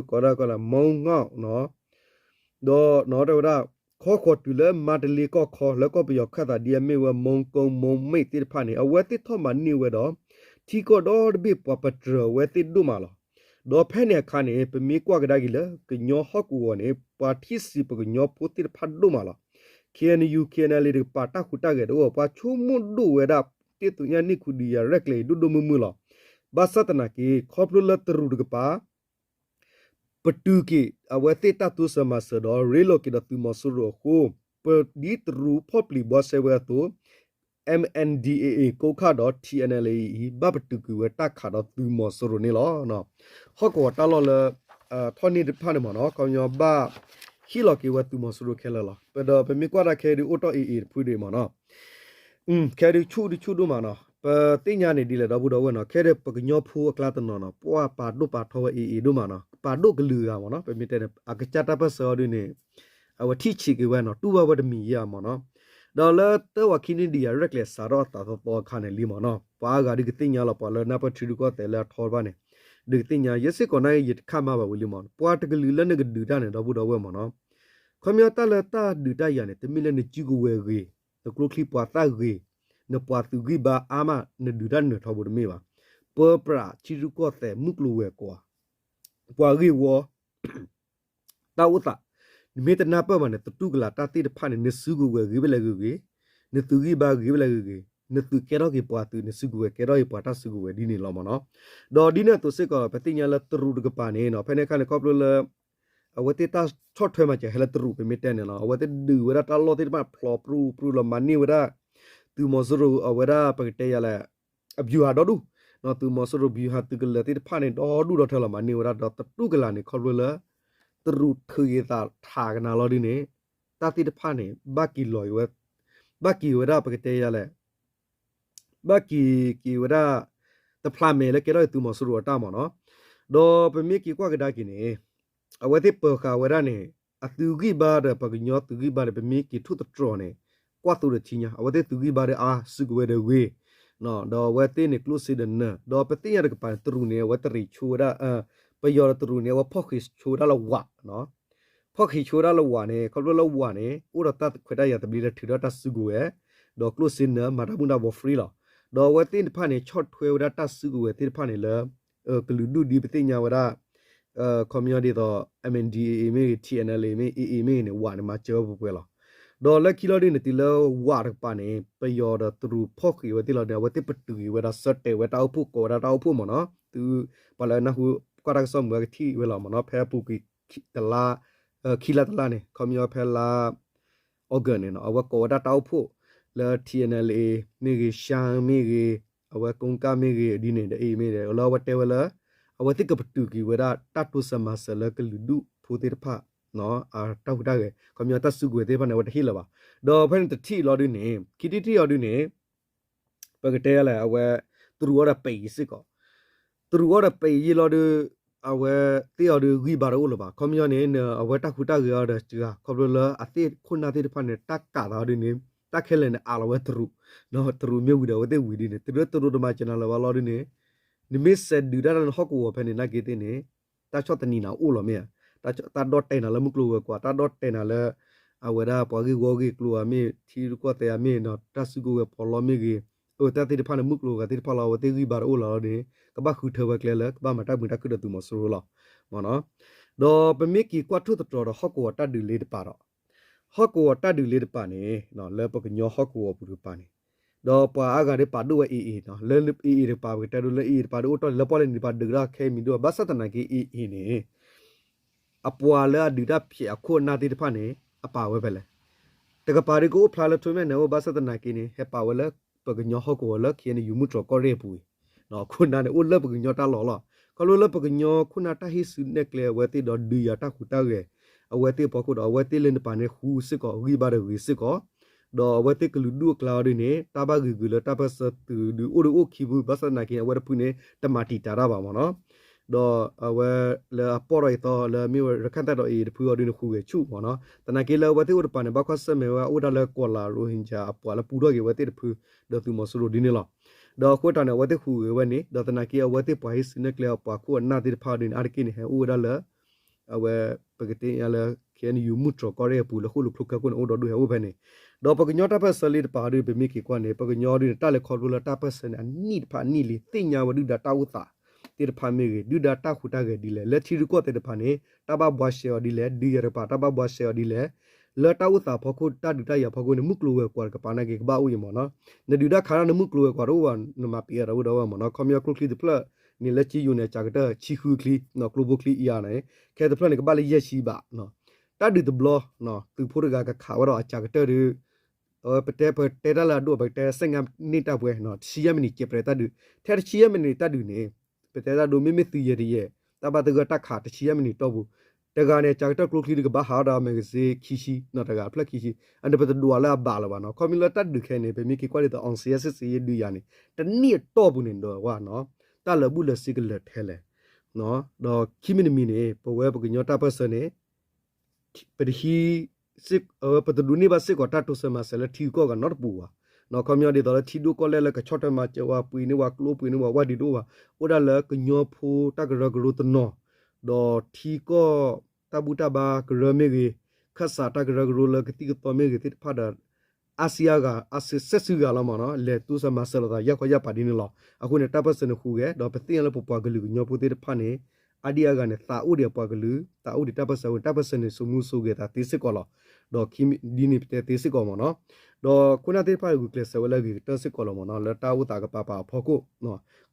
ဝဲဒၣ် ခီဃီၤတုၤလၢမါတလ့ကီၢ်ခီ လၢကီၢ်ပယီၤခၢၣ်သးဒ်အမ့ၢ်ဝဲ မိၢ်ကိၢ် မိၢ်မ့ၣ်သ့ၣ်တဖၣ်န့ၣ် အဝဲသ့ၣ်ထီၣ်မၤန့ၢ်ဝဲဒီး ထံကီၢ်ဒီတဘ့ၣ်ပှၤပတြၢၤအဝဲသ့ၣ်ဒိၣ်မးလီၤ. ဒီးဖဲန့ၣ်အခါန့ၣ် ပမ့ၢ်ကွၢ်ကဒါက့ၤလၢကညီဟီၣ်ကဝီၤန့ၣ် ပှၤထံၣ်ဆံးပကညီဖိသ့ၣ်တဖၣ်ဒိၣ်မးလီၤ. K N U K N L A တကပၤတၢ်ဟူးတၢ်ဂဲၤတအိၣ် ပှၤဆိကမိၣ်ဒိၣ်ဝဲဒၣ် တ့သိးညါနံၣ်ခူၣ်ဒံးယၤရဲၣ်ကျဲၤအံၤဒိၣ်ဒိၣ်မုၢ်မုၢ်လီၤ. ဘၣ်ဆၣ်သနာ်က့ ခီဖျိလၢတရူးတကပၤ ပတုာ်က့ၤအဝဲသ့ၣ်တၢ်တိစၢၤမၤစၢၤဒီး ရ့လိာ်က့ၤဒီးသုးမီၤစိရိၤအဃိ, ပဒ်တရူးဖီၣ်ပျံၤဘှါရှဲဝဲအသိး M N D A A ကိးခၣ်ဒီး T N L A အံၤ ဘၣ်ပတုာ်ကွံာ်ဝဲတၢ်ခးဒီးသုးမီၤစိရိၤန့ၣ်လီၤ. ဟီၣ်ကဝီၤတၢ်လီၢ်လၢ ထီၣ်န့ၢ်တဖၣ်န့ၣ်မ့ၢ်နီၤ ခီပညီဘၣ် ဟ့ၣ်လီၤက့ၤဝဲသုးမီၤစိရိၤခဲလၢာ်လီၤ. ပဒီးပမ့ၢ်ကွၢ်တၢ်ခဲဒုးအိၣ်တီၢ် A A တဖုဒံးမ့ၢ်နီၤ ခဲဒုးဆူၣ်ဒုးဆူၣ်ဒိၣ်မးနီၤ ပသ့ၣ်ညါန့ၣ်ဒ်လဲၣ်ဒီပုၢ်ဒီဝဲၢ်နီၤ ခဲဒုးပကညီဖိအကျါတနီၤနီၤ ပှၤပာ်ဒိၣ်ပာ်ထီဝဲ A A ဒိၣ်မးနီၤ ပာ်ဒိၣ်ကလုာ်ဂၤမ့ၢ်နီၤ ပမ့ၢ်တဲန့ၣ် အကစၢ်တၢ်ပၢၢ်ဆၢအီၤဒုးန့ၣ် အဝဲထံၣ်ဆံးက့ၤဝဲနီၤ တူၢ်ဘၣ်ဝဲတမံၤယါမ့ၢ်နီၤ ဒီးလၢတၢ်ဝၤခံန့ၣ်ဒံးယၤရဲၣ်ကျဲၤစးထီၣ်အသးသီသီအခါန့ၣ်လံမ့ၢ်နီၤ ပှၤအါဂၤဒုးကသ့ၣ်ညါလီၤ ပှၤလၢနၢ်ပၢၢ်ထံရူၢ်ကီၢ်သဲးလၢအထီတဖၣ်န့ၣ် ဒုးကသ့ၣ်ညါ ယဲစ့ၢ်ကီးန့ၣ် ယတခါမၤဘၣ်ဝံၤလံမ့ၢ် ပှၤတကလုာ်လၢနကဒုးတၢ်န့ၣ် ဒီပုၢ်ဒီဝဲၢ်မ့ၢ်နီၤ ခီပညီတၢ်လၢတၢ်ဒုးတၢ်ယၤန့ၣ် တမ့ၢ်လၢနစုကဝဲၤဂ့ၤ နကျိချံပှၤသၣ်ဂ့ၤ နပှၤသုးဂံၢ်ဘါအါမး နဒုးတၢ်နၢၤထီဘိတမ့ၢ်ဘၣ်. ပၢပြးထံရူၢ်ကီၢ်သဲး မုၢ်ကျိၤဝဲၤကွာ် ပှၤဂ့ၢ်ဝီ တၢ်အိၣ်သး နမ့ၢ်တနၢ်ပၢၢ်ဘၣ်န့ၣ် သတူၢ်ကလာ်တၢ်သ့ၣ်တဖၣ်န့ၣ် နစုကဝဲၤဂ့ၤဖဲလဲၣ်ဂ့ၤဂ့ၤ, နသုးဂံၢ်ဘါဂ့ၤဖဲလဲၣ်ဂ့ၤဂ့ၤ, နသုးကဲထီၣ်က့ၤပှၤသုး နစုကဝဲၤကဲထီၣ်က့ၤပှၤတၢ်စုကဝဲၤဒ်န့ၣ်လီၤမ့ၢ်နီၤ. ဒီးဒ်န့ၣ်အသိးစ့ၢ်ကီး ပသ့ၣ်ညါလၢတရူးတကပၤန့ၣ်နီၤ ဖဲန့ၣ်အခါန့ၣ် ခီဖျိလၢ အဝဲသ့ၣ်တၢ်ဆီၣ်ထွဲမၤစၢၤဟဲလၢတရူး ပမ့ၢ်တဲန့ၣ်လီၤ. အဝဲသ့ၣ်ဒုးဝဲဒၣ်တၢ်လီၢ်သ့ၣ်တဖၣ်ဖျိးပြူပြူလီၤ မၤန့ၢ်ဝဲဒၣ် သုးမီၤစိရိၤ အဝဲဒၣ်ပကတဲယၤလဲၣ် အဗျူဟာ ဒီဒူၣ်, သုးမီၤစိရိၤ ဗျူဟာ သုးကလၢၤသ့ၣ်တဖၣ်န့ၣ် ဒီဒူၣ်ဒီထၢလီၤ မၤန့ၢ်ဝဲဒၣ် ဒီးသတူၢ်ကလာ်န့ၣ် ခီဖျိလၢ တရူးထုးက့ၤသးထးကနၤလီၤဒ်န့ၣ် တၢ်သ့ၣ်တဖၣ်န့ၣ် ဘၣ်က့ၤလီၤဝဲ ဘၣ်က့ၤဝဲဒၣ်ပကတဲယၤလဲၣ် ဘၣ်က့ၤက့ၤဝဲဒၣ် တဖျးမဲာ်လၢကဲထီၣ်အံၤသုးမီၤစိရိၤအတၢ်မ့ၢ်နီၤ. ဒီးပမ့ၢ်က့ၤကွၢ်ကဒါက့ၤန့ၣ် အဝဲသ့ၣ်ပၢၤဃာ်ဝဲဒၣ်န့ၣ် အသုးဂံၢ်ဘါဒီးပှၤကညီသုးဂံၢ်ဘါန့ၣ် ပမ့ၢ်က့ၤထိၣ်သတြီၤန့ၣ် ကွၢ်သိဒီးထံညါ အဝဲသ့ၣ်သုးဂံၢ်ဘါဒီးအါ စုကဝဲၤဒီးဂ့ၤ, ဒီးအဝဲသ့ၣ်န့ၣ်ကျိၣ်စ့ဒီးနၢၤ ဒီးပသ့ၣ်ညါတကပၤန့ၣ် တရူးန့ၣ် အဝဲတရံးဆိဝဲဒၣ် ပယီၤဒီးတရူးန့ၣ် အဝဲဖီၣ်ဃံးဆိဝဲဒၣ်လၢဝး ဖီၣ်ဃံးဆိဝဲဒၣ်လၢဝးန့ၣ် ခီဖျိလၢဝးန့ၣ် အိၣ်ဒီးတၢ်ခွဲးတၢ်ယာ်သဘျ့လၢထုးထီၣ်တၢ်စုကဝဲၤ, ဒီးကျိၣ်စ့နၢၤ မၤတၢ်မူဒါဘီ free လီၤ. ဒီးအဝဲသ့ၣ်တဖၣ်န့ၣ် ဆီၣ်ထွဲဝဲဒၣ်တၢ်စုကဝဲၤသ့ၣ်တဖၣ်န့ၣ်လၢ ကလုာ်ဒူၣ်ဒ်ပသ့ၣ်ညါဝဲဒၣ် ခီပညီဒ်သိး M N D A A မ့ၢ်ဂ့ၤ T N L A မ့ၢ် A A မ့ၢ်ဂ့ၤန့ၣ် ဝးန့ၣ် မၤစၢၤဝဲပှဲၤပှဲၤလီၤ. ဒီးလၢခံလီၤဒ်န့ၣ် တုၤလၢဝးတကပၤန့ၣ် ပယီၤဒီးတရူးဖီၣ်ဃံးဝဲသ့ၣ်လီၤန့ၣ် အဝဲသ့ၣ်ပတုာ်က့ၤဝဲဒၣ် ဆၢတဲာ်ဝဲတၢ်အိၣ်ဖှိၣ် ကိးဝဲဒၣ်တၢ်အိၣ်ဖှိၣ်မ့ၢ်နီၤ, သု ပှၤလၢနၢ်ဟူကွၢ်တၢ်ကစီၣ်မုာ်ဝဲကထံၣ်ဝဲလီၤမ့ၢ်နီၤ, ဖဲအပူၤကွံာ်တလါ ခံလါတလါန့ၣ် ခီပညီဖဲလါ August န့ၣ်နီၤ အဝဲကိးဝဲဒၣ်တၢ်အိၣ်ဖှိၣ်လၢ T N L A မ့ၢ်ဂ့ၤ ရှမ်း မ့ၢ်ဂ့ၤ အဝဲကိကၣ်မ့ၢ်ဂ့ၤ ဒ်န့ၣ်ဒီး အ့မ့ၢ်ဒီး လၢအဝဲတဲဝဲလၢ အဝဲသ့ၣ်ကပတုာ်က့ၤဝဲဒၣ်တၢ်တိစၢၤမၤစၢၤလၢကလုာ်ဒူၣ်ဖိသ့ၣ်တဖၣ် အတၢ်ဟူးတၢ်ဂဲၤ ခီပညီတၢ်စုကဝဲၤသ့ၣ်တဖၣ်န့ၣ် အဝဲတဟ့ၣ်လၢၤဘၣ်. ဒီးဖဲန့ၣ်တထံၣ်အံၤလီၤဒ်န့ၣ် ခံထံၣ်တထံၣ်အံၤဒ်န့ၣ် ပကတဲလဲၣ် အဝဲ တရူးအီၤဒီးပဲာ်အံၤစ့ၢ်ကီး တရူးအီၤဒီးပဲာ်အံၤယ့ၢ်လီၤဒီး အဝဲသ့ၣ်အီၤဒီးဂံၢ်ဘါတအိၣ်လၢၤဘၣ်. ခီပညီန့ၣ် အဝဲတၢ်ဟူးတၢ်ဂဲၤအီၤဒီးစှၤ ခီဖျိလၢအသ့ၣ်ခိၣ်နၢ်သ့ၣ်တဖၣ်န့ၣ် တၢ်ကးသးအီၤဒ်န့ၣ် တၢ်ခဲလၢာ်န့ၣ် အးလီၤဝဲတရူး တရူးမ့ၢ်ဝံၤဒီးအဝဲသ့ၣ်ဝံၤဒ်န့ၣ် တုၤလၢတရူးတမၤစၢၤနၤလၢၤဘၣ်လီၤဒ်န့ၣ် နမ့ၢ်စဲးဒုးတၢ်လၢနဟီၣ်ကဝီၤဖဲန့ၣ် နာ်က့သ့ၣ်န့ၣ် တၢ်ဆီၣ်သနံးနၤအိၣ်လီၤမ့ၢ်ဧါ, တၢ်ဒီၣ်တဲာ်နၤလၢမုၢ်ကျိၤဝဲၤကွာ် တၢ်ဒီၣ်တဲာ်နၤလၢ အဝဲဒၣ်ပှၤဂ့ၢ်ဝီဂ့ၢ်ကျိၤဧါမ့ၢ် ထံရူၢ်ကီၢ်သဲးဧါမ့ၢ် တၢ်စုကဝဲၤပီးလီမ့ၢ်ဂ့ၤ, အတၢ်သ့ၣ်တဖၣ်န့ၣ် မုၢ်ကျိၤဝဲၤကွာ်သ့ၣ်တဖၣ်လီၤ အဝဲသ့ၣ်ဂံၢ်ဘါတအိၣ်လၢၤလီၤန့ၣ် ကဘၣ်ဃုထၢဝဲကျဲလၢ ကဘၣ်မၤတၢ်မုာ်တၢ်ခုၣ်ဒီးသုးမီၤစိရိၤလီၤ. ဒီးပမ့ၢ်က့ၤကွၢ်ထိၣ်သတြီၤဒီးဟီၣ်ကဝီၤတၢ်ဒုးလၢတပၤဒီး ဟီၣ်ကဝီၤတၢ်ဒုးလၢတပၤန့ၣ် လၢပကညီဟီၣ်ကဝီၤပူၤတကပၤန့ၣ် ဒီးပှၤအါဂၤဒ်ပာ်ဒိၣ်ဝဲ A A နီၤ လၢ A A တကပၤ ပကတဲဒိလၢ A A တကပၤဒ်အိၣ်တ့ၢ်လၢပီၣ်လဲၣ်န့ၣ် ပှၤဒုးကဒါခဲမံၤဒိၣ် ဘၣ်ဆၣ်သနာ်က့ A A န့ၣ် အပှၤလၢအဒုးတၢ်ဖျဲးအခိၣ်အနၢ်သ့ၣ်တဖၣ်န့ၣ် အပာ်ဝဲဖဲလဲၣ်. တကပၤဒ်ကအိၣ်ဖျါလၢထိၣ်မဲာ်န့ၣ် အိၣ်ဘၣ်ဆၣ်သနာ်က့န့ၣ် ဟဲပာ်ဝဲလၢ ပကညီဟီၣ်ကဝီၤလၢ K N U မုၢ်တြီၤကီၢ်ရ့ၣ်အပူၤအံၤ အခိၣ်နၢ်န့ၣ် အိၣ်လၢပကညီတၢ်လီၢ်လီၤ. ခီဖျိလၢပကညီခိၣ်နၢ်တၢ်ဟ့ၣ်စုနဲၣ်ကျဲအဝဲသ့ၣ်ဒီးဒုးယၤတၢ်ဟူးတၢ်ဂဲၤ အဝဲသ့ၣ်အဖီခိၣ်ဒီး အဝဲသ့ၣ်လၢနပၤန့ၣ် ဃူစ့ၢ်ကီးဂံၢ်ဘါဒီးဂ့ၤစ့ၢ်ကီး ဒီးအဝဲသ့ၣ်ကလုာ်ဒူၣ်အကျါအီၤဒ်န့ၣ် တၢ်ဘၣ်ဂ့ၤဂ့ၤလၢတၢ်ပၢၢ်ဆၢသုးဒုးအိၣ်ဒီးအိၣ်ခံဖု ဘၣ်ဆၣ်သနာ်က့ အဝဲတဖုန့ၣ် တမၤတံာ်တာ်တၢ်ဘၣ်မ့ၢ်နီၤ. ဒီးအဝဲလၢအပီၣ်ထီၣ်အသီလၢမ့ၢ်ဝဲရခၢၣ်သဲးဒီး A A တဖုအီၤဒ်န့ၣ် ဃူဂဲၤဆူၣ်မ့ၢ်နီၤ. သနာ်က့လၢအဝဲသ့ၣ်အိၣ်တပၤန့ၣ် ဘၣ်ကွၢ်ဆၢၣ်မဲာ်ဝဲအိၣ်ဝဲဒၣ်လၢကီၤလၤ ရိဟင်ဂျာ အပှၤလၢပူထီၣ်က့ၤအဝဲသ့ၣ်တဖု ဒီးသုးမီၤစိရိၤဒ်န့ၣ်လီၤ. ဒီးအဃိတၢ်န့ၣ် အဝဲသ့ၣ်ဃူဂဲၤဝဲန့ၣ် ဒီးသနာ်က့အဝဲသ့ၣ်ပှၤဟ့ၣ်စုနဲၣ်ကျဲအပှၤခိၣ်အနၢ်သ့ၣ်တဖၣ်ဒ်န့ၣ် အါတက့ၢ်န့ၣ် ဟဲအိၣ်ဝဲဒၣ်လၢ အဝဲ ပကသ့ၣ်ညါလၢ K N U မုၢ်တြီၤကီၢ်ရ့ၣ်အပူၤလၢဃိၣ်လိာ်ချိခဲကိၣ်န့ၣ် အိၣ်ဒီးဒုးဟဲအိၣ်ဖဲန့ၣ်. ဒီးပကညီတၢ်ပၢၢ်ဆၢလၢတပၤဒ်ပမ့ၢ်က့ၤကွၢ်န့ၣ် ပကညီဒ်န့ၣ် တၢ်လဲၤခီဖျိလၢတၢ်ပၢၢ်ဆၢန့ၣ် အနံၣ်တဖၣ်အနံၣ်လံ သ့ၣ်ညါဝဲဒုၣ်ဒါတၢ်အိၣ်သးသ့ၣ်တဖၣ်မ့ၢ်ဂ့ၤ ဒုၣ်ဒါတၢ်ဟူးတၢ်ဂဲၤဒ်လဲၣ် လၢထံရူၢ်ကီၢ်သဲးတဖၣ်န့ၣ် တၢ်ဘၣ်ဘှါရှဲအီၤဒ်လဲၣ် ဒုးယၤတကပၤ တၢ်ဘၣ်ဘှါရှဲအီၤဒ်လဲၣ် လၢတၢ်အိၣ်သးဖီခိၣ် တၢ်ဒုးတၢ်ယၤဖီခိၣ်န့ၣ် မုၢ်ကျိၤဝဲၤကွာ်တကပၤနာ်က့ ကဘၣ်အိၣ်အံၤမ့ၢ်နီၤ. နဒုးတၢ်ခးတၢ် နမုၢ်ကျိၤဝဲၤကွာ်တအိၣ်ဘၣ် နမၤပံၤအတၢ်အိၣ်ဒီးဝဲမ့ၢ်နီၤ. ခီပညီကျိချံတဖျၢၣ်န့ၣ် လၢကၠံယိၤန့ၣ် အစှၤကတၢၢ်ဆံဃုချံ ကျိဖိချံအံၤန့ၣ် ခဲတဖျၢၣ်န့ၣ် ကဘၣ်လၢယဲၢ်ဆံဘးနီၤ. တၢ်ဒုးတဘျီ သုးဖိတဂၤကခးဝဲဒီးအစှၤကတၢၢ်ဒီး ပတဲပတဲတၢ်လၢအဒိၣ် ပကတဲ ဆယ့်ငါးမိနစ် တၢ်ပွဲ တဆံယဲၢ်မံးနံး ကဲးပြဲးတၢ်ဒုး, ထဲတဆံယဲၢ်မံးနံး တၢ်ဒုးန့ၣ် ပတဲတၢ်ဒိ မ့မ့ၢ်သုးယဲၢ်တယဲၢ် တၢ်ဘၣ်သဂၢၢ်တၢ်ခး တဆံယဲၢ်မံးနံးတီၢ်ပူၤ တဂၤန့ၣ် အစှၤကတၢၢ်ကျိချံဒီးကဘၣ်ဟးဒီး magazine ခံဆံ တဂၤတဖျၢၣ်ခံဆံ အန့ၣ်ပတဒွးလၢအဘၣ်လၢၤဘၣ်နီၤ. ခီဖျိလၢတၢ်ဒုးခဲအံၤန့ၣ် ပမ့ၢ်က့ၤကွၢ်ဒ်သိး အောင်ဇေယျစစ်ဆင်ရေး ဒုးယၤန့ၣ် တနံၣ်အတီၢ်ပူၤန့ၣ်ဒီးဝဲနီၤ တၢ်လၢာ်ဘူၣ်လၢာ်စ့ကလၢာ်ထဲလဲၣ် ဒီးခံမံၤတမံၤန့ၣ် ပဝဲပကညီတၢ်ပၢၢ်ဆၢန့ၣ် ပတဟံး ပတဒိးန့ၢ်ဘၣ်စ့ၢ်ကီးတၢ်တိစၢၤမၤစၢၤလၢထံဂုၤကီၢ်ဂၤနီတပူၤဘၣ်. ခီပညီဒ်သိးလၢထံဒိၣ်ကီၢ်လဲၢ်လၢကဆီၣ်ထွဲမၤစၢၤဝဲ ပှ့ၤန့ၢ်ဝဲကျိ ပှ့ၤန့ၢ်ဝဲဝၣ်ဒံးတအိၣ်ဘၣ်. အိၣ်ဒၣ်လၢကညီဖိတၢ်ကရၢကရိတနီၤ ဒီးထံကီၢ်တၢ်ဘူၣ်တၢ်ဘါကရၢမ့ၢ်ဂ့ၤ, ခၢၣ်စးတၢ်ကရၢကရိလၢကသံၣ်ကသီမ့ၢ်ဂ့ၤသ့ၣ်တဖၣ်ဒီး အါဆံအါဂၤ အါဆံစဲဆံဂၤလီၤမ့ၢ်နီၤ လဲၤတိစၢၤမၤစၢၤလိာ်သးယၢ်ခီယၢ်ပၤဒ်န့ၣ်လီၤ. အဃိန့ၣ် တၢ်ပၢၢ်ဆၢန့ၣ်ဟူးဂဲၤ ဒီးပသ့ၣ်ညါလၢပပှၤကလုာ်ကညီဖိသ့ၣ်တဖၣ်န့ၣ် အါဒံအါဂၤန့ၣ် သးအိၣ်ဒံးအပှၤကလုာ် သးအိၣ်ဒံးတၢ်ပၢၢ်ဆၢအဃိန့ၣ် တၢ်ပၢၢ်ဆၢန့ၣ်စိာ်မူစိာ်ဂဲၤသးသ့စ့ၢ်ကီးလီၤ. ဒီးဒ်န့ၣ်ပတဲသ့စ့ၢ်ကီးမ့ၢ်နီၤ ဒီးခိၣ်နၢ်သ့ၣ်တဖၣ်ဂုာ်ကျဲးစၢးဝဲလၢအဂ့ၤကတၢၢ်စ့ၢ်ကီးလီၤမ့ၢ်နီၤ လၢတၢ်အိၣ်သးကပၤပၤအဖီခိၣ်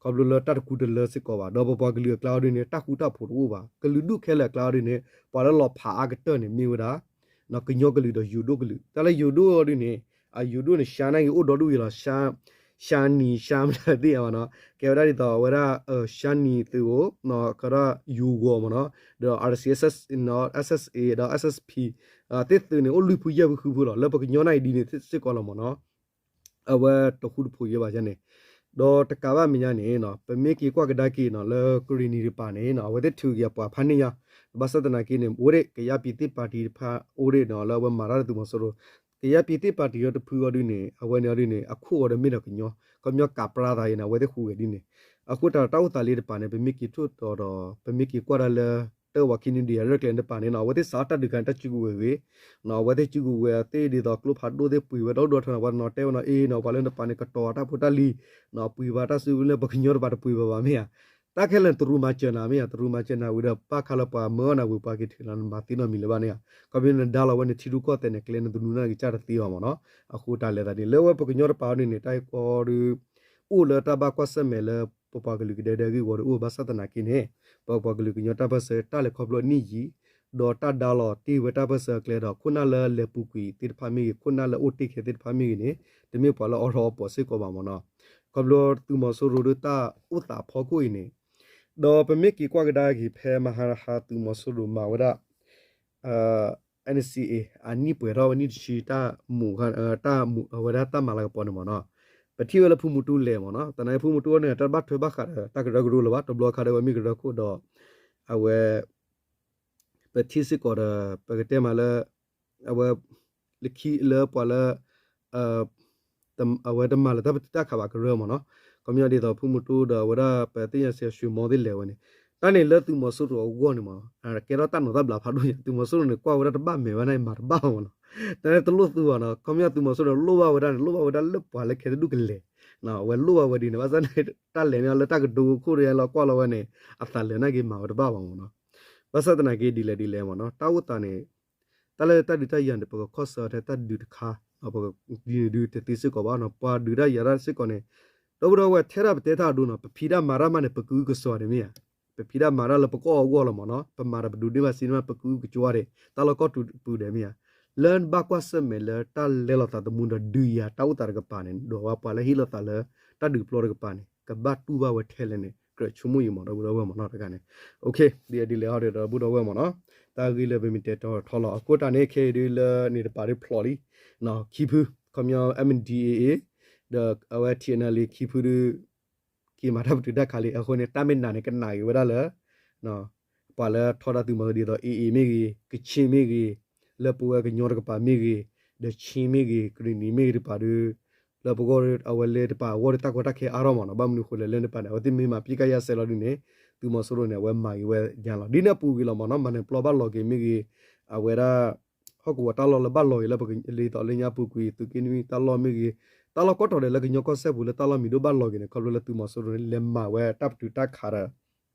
ခီဖျိလၢတၢ်တကူတလၢစ့ၢ်ကီးဘၣ် ဒီးပပှၤကလုာ်အကျါအီၤဒ်န့ၣ် တၢ်ဃူတၢ်ဖိးတအိၣ်ဘၣ် ကလုာ်ဒူၣ်ခဲလၢာ်အကျါအီၤဒ်န့ၣ် ပှၤလၢလီၤဖးအါကတၢၢ်န့ၣ်မ့ၢ်ဝဲဒၣ် ကညီကလုာ်ဒီးယိၤဒိၣ်ကလုာ် တၢ်လၢယိၤဒိၣ်အီၤဒ်န့ၣ် အယိၤဒိၣ်န့ၣ် ရှါနာ်က့ၤအိၣ်ဒီဒူၣ်အံၤလီၤ ရှါနံၤ ရှါမတၤသ့ၣ်မ့ၢ်နီၤ ကဲဝဲဒၣ်ဒ်သိးအဝဲဒၣ် ရှါနံၤသုးအိၣ် ကဒီးယိၤဂီၤမ့ၢ်နီၤ ဒီး RCSS နီၤ SSA ဒီး SSP သ့ၣ်သုးန့ၣ် အိၣ်လွံၢ်ဖုယဲၢ်ဖုဃုဖုလီၤ လၢပကညီနၢ်အံၤဒ်န့ၣ်စ့ၢ်ကီးလီၤမ့ၢ်နီၤ အဝဲတဃူတဖိးယဲၢ်ဘၣ်န့ၣ် ဒီးတကးဘၣ်မဲာ်ညါန့ၣ် ပမ့ၢ်က့ၤကွၢ်ကဒါက့ၤနီၤ လၢကရ့ၣ်နံၤတပၤန့ၣ် အဝဲသ့ၣ်ထုးက့ၤအပှၤဖးန့ၢ်ညါ ဘၣ်ဆၣ်သနာ်က့န့ၣ် အိၣ်ဒံး ကယၤပံၤသ့ၣ်ပာ်တံၣ်တဖၣ်အိၣ်ဒံးနီၤ လၢအဝဲမၤတၢ်လၢသုးမီၤစိရိၤ ကယၤပံၤသ့ၣ်ပာ်တံၣ်အီၤတဖုအီၤဒ်န့ၣ် အဝဲန့ၣ်အီၤဒ်န့ၣ် အခိၣ်အီၤဒီးမ့ၢ်ဒီးကညီ ကညီကးပြါသးအံၤန့ၣ် အဝဲသ့ၣ်ဟူးဂဲၤဒ်န့ၣ် အဃိတၢ်လၢတၢ်အိၣ်သးလံတပၤန့ၣ် ပမ့ၢ်က့ၤထိၣ်တီၤဒီး ပမ့ၢ်က့ၤကွၢ်ဒၣ်လၢ တၢ်ဝၤခံနံၤဒံးအရဲၣ်ကျဲၤတပၤန့ၣ်နီၤ အဝဲသ့ၣ်စးထီၣ်တၢ်ဒုးခါန့ၣ် တၢ်စုကဝဲၤဂ့ၤ အဝဲသ့ၣ်စုကဝဲၤသ့ၣ်ဒ်သိးကျိဖးဒိၣ်သ့ၣ်ပှ့ၤဝဲဒီဒူၣ်ထီန့ၣ် ပှၤတနီၤတဲဝဲနီၤ အ့နီၤ ပှၤလၢနပၤန့ၣ် ကတီၤတၢ်ဖိတၢ်လံၤ ပှ့ၤဘၣ်တၢ်စုလၢပကညီတပၤတပှ့ၤဘၣ်ဘၣ်မ့ၢ်ဧါ တၢ်ခဲလၢာ်တရူးမၤစၢၤနၤမ့ၢ်ဧါ တရူးမၤစၢၤနၤဝံၤဒီး ဘၣ်ခါလၢပှၤမၢအီၣ်နၤဝံၤ ပှၤက့ၤထုးလီၤနမၤသ့နီတမံၤလၢၤဘၣ်န့ၣ်ဧါ ခီဖျိနဒါလီၤဝဲန့ၣ် ထံရူၢ်ကီၢ်သဲးန့ၣ် ကျဲနသနူနာ်က့ၤကစၢ်တသ့ဘၣ်မ့ၢ်နီၤ အဃိတၢ်လဲၤသးဒ်န့ၣ် လၢဝဲပကညီတပၤန့ၣ်န့ၣ် တၢ်အံၤကီဒု အိၣ်လၢတၢ်ဘၣ်ကွၢ်ဆၢၣ်မဲာ်လၢ ပပှၤကလုာ်ကဒဲကဒဲအဂ့ၢ်ဝီဒီးအိၣ်ဘၣ်ဆၣ်သနာ်က့န့ၣ် ပပှၤကလုာ်ကညီတၢ်ပၢၢ်ဆၢတၢ်လဲၤခီဖျိအနံၣ်ယံာ် ဒီးတၢ်ဒါလီၤတ့ၢ်ဝဲတၢ်ပၢၢ်ဆၢအကျဲဒီး ခိၣ်နၢ်လၢလဲၤပူၤကွံာ်သ့ၣ်တဖၣ်မ့ၢ်ဂ့ၤ ခိၣ်နၢ်လၢအိၣ်တ့ၢ်ခဲသ့ၣ်တဖၣ်မ့ၢ်ဂ့ၤန့ၣ် တမ့ၢ်ပှၤလၢအီထီၣ်အီပီးစ့ၢ်ကီးဘၣ်မ့ၢ်နီၤ ခီဖျိသုးမီၤစိရိၤဒီးတၢ်အိၣ်သးအဖီခိၣ်အံၤန့ၣ် ဒီးပမ့ၢ်က့ၤကွၢ်ကဒါက့ၤဖဲမဟါတဟါသုးမီၤစိရိၤမၤဝဲဒၣ် NCA အနံၣ်ပှဲၤထီၣ်ဝဲနံၣ်တဆံတၢ်မူ တၢ်မူအဝဲဒၣ်တၢ်မၤလၤကပီၤန့ၣ်မ့ၢ်နီၤ ပထံၣ်ဝဲလၢဖုမူတူလဲၣ်မ့ၢ်နီၤ သနာ်က့ဖုမူတူန့ၣ် တၢ်ဘၣ်ထွဲဘၣ်ဃးဒီးတၢ်ကရၢကရိလၢၤဘၣ် တဘျီခါဒီးဝဲမ့ၢ်ကရၢခိၣ်ဒီး အဝဲ ပထံၣ်စ့ၢ်ကီးဒီး ပကတဲမးလၢ အဝဲ လၢခံလၢပှၤလၢ အဝဲတမၤလၢတၢ်ပတုာ်တၢ်ခးဘၣ်ကရၢမ့ၢ်နီၤ ခီပညီဒ်သိးဖုမူတူဒီးအဝဲဒၣ်ပသ့ၣ်ညါစ့ၢ်ကီး ရွှေမော သ့ၣ်လဲၤဝဲန့ၣ် တၢ်န့ၣ်လၢသုးမီၤစိရိၤအဂီၢ်န့ၣ်မ့ၢ် ကဲထီၣ်တၢ်နိးတၢ်ဘျးဖးဒိၣ်ညါ သုးမီၤစိရိၤန့ၣ် ကွၢ်ဝဲဒၣ်တဘၣ်မဲာ်ဝဲန့ၣ် မၤတဘၣ်မ့ၢ်နီၤ တၢ်န့ၣ်တလိၣ်သူဘၣ်နီၤ ခီပညီသုးမီၤစိရိၤန့ၣ် လိၣ်ဘၣ်ဝဲဒၣ်န့ၣ် လိၣ်ဘၣ်ဝဲဒၣ်လၢပှၤလၢခဲတဒူၣ်ကလဲၤ အဝဲလိၣ်ဘၣ်ဝဲဒ်န့ၣ် ဘၣ်ဆၣ်န့ၣ် တၢ်လဲၤန့ၣ်လၢတၢ်ကဒိခိၣ်ဒီးလီၤကွၢ်လီၤဝဲန့ၣ် အသးလၢာ်နာ်က့မၤဝဲတဘၣ်ဘၣ်မ့ၢ်နီၤ ဘၣ်ဆၣ်သနာ်က့ဒ်လဲၣ်ဒ်လဲၣ်မ့ၢ်နီၤ တၢ်အိၣ်သးန့ၣ် တၢ်လၢတၢ်ဒုးတၢ်ယၤန့ၣ် ပကခီၣ်ဆၢထဲတၢ်ဒုးတခါ ဒ်န့ၣ်ဒုးတသ့စ့ၢ်ကီးဘၣ်နီၤ ပှၤဒုးတၢ်ယၤတၢ်စ့ၢ်ကီးန့ၣ် ဒီပုၢ်ဒီဝဲၢ်ထဲဒၣ်ပတဲတၢ်အဒိနီၤ ပဖံးတၢ်မၤတၢ်မးန့ၣ် ပကအုကစွါဒံးမ့ၢ်ဧါ ပဖံးတၢ်မၤတၢ်လၢပကအီၣ်အဂီၢ်လီၤမ့ၢ်နီၤ ပမၤဒီးပဒိးန့ၢ်ဘၣ်စ့န့ၣ် ပကအုကစွါဒံး တၢ်လီၢ်ကီၢ်ပူၤဒံးမ့ၢ်ဧါ လၢဘၣ်ကွၢ်ဆၢၣ်မဲာ်လၢတၢ်လဲၤလိာ်သးသမူဒီးဒုးယၤတၢ်အိၣ်သးတကပၤန့ၣ် ဒီးဝဲပှၤလၢဟ့ၣ်လိာ်သးလၢ တၢ်ဒုးပျီတကပၤန့ၣ် ကဘၣ်တူၢ်ဘၣ်ဝဲထဲလဲၣ်န့ၣ် ကြၢးဆိကမိၣ်အံၤမ့ၢ်ဒီပုၢ်ဒီဝဲၢ်မ့ၢ်နီၤတဂၤန့ၣ် ဒ်အဒ်လဲၣ်ဟီဒီးဒီပုၢ်ဒီဝဲၢ်မ့ၢ်နီၤ တၢ်ဂ့ၢ်လၢပမ့ၢ်တဲထီၣ် ထီလီၤ အဃိတၢ်န့ၣ်ခဲအံၤဒုးလၢန့ၣ်တပၤဒုးဖျိးလံ ခံဖု ခီပညီ MNDAA ဒီးအဝဲ ထံၣ်အဲၣ်အဲၣ်လံ ခံဖုဒုး က့ၤမၤတၢ်ပတုာ်တၢ်ခးလံ အဃိန့ၣ် တၢ်မ့ၢ်နးန့ၣ် ကနးက့ၤဝဲဒၣ်လၢ ပှၤလၢထီဒါသုးမီၤစိရိၤဒ်သိး AA မ့ၢ်ဂ့ၤ, ကချ့ၣ်မ့ၢ်ဂ့ၤ, လၢပဝဲကညီတကပၤမ့ၢ်ဂ့ၤ, ဒီး ချင်း မ့ၢ်ဂ့ၤ, ကရ့ၣ်နံၤမ့ၢ်ဂ့ၤတကပၤဒီး လၢပဂီၢ်အဝဲလၢတပၤအဂီၢ်ဒီးတၢ်ကီတၢ်ခဲအါထီၣ်မ့ၢ်နီၤ, ဘၣ်မနုၤဃိလဲၣ်လၢန့ၣ်တပၤန့ၣ် အဝဲသ့ၣ်မ့ၢ်မၤပစ်ခတ်ရပ်စဲလီၤဒ်န့ၣ် သုးမီၤစိရိၤန့ၣ် အဝဲမၤဂ့ၤဝဲယါလီၤ. ဒ်န့ၣ်အပူၤကွံာ်လီၤမ့ၢ်နီၤ, မၤနၢၤပျီဘၣ်လီၤက့ၤမ့ၢ်ဂ့ၤ, အဝဲဒၣ် ဟီၣ်ကဝီၤတၢ်လီၢ်လၢဘၣ်လီၤက့ၤလၢပကလံၤသီးလၢညါပူၤကွံာ် သုးက့နွံတၢ်လီၢ်မ့ၢ်ဂ့ၤ, တၢ်လီၢ်ကီၢ်တီၤဒဲးလၢကညီကီၢ်စဲၣ်ပူၤလၢတၢ်လီၢ်မံၤဒိၣ်ဘၣ်လီၤက့ၤန့ၣ် ခီဖျိလၢသုးမီၤစိရိၤန့ၣ် လဲၤမၤဝဲတၢ်ပတုာ်တၢ်ခးဒီး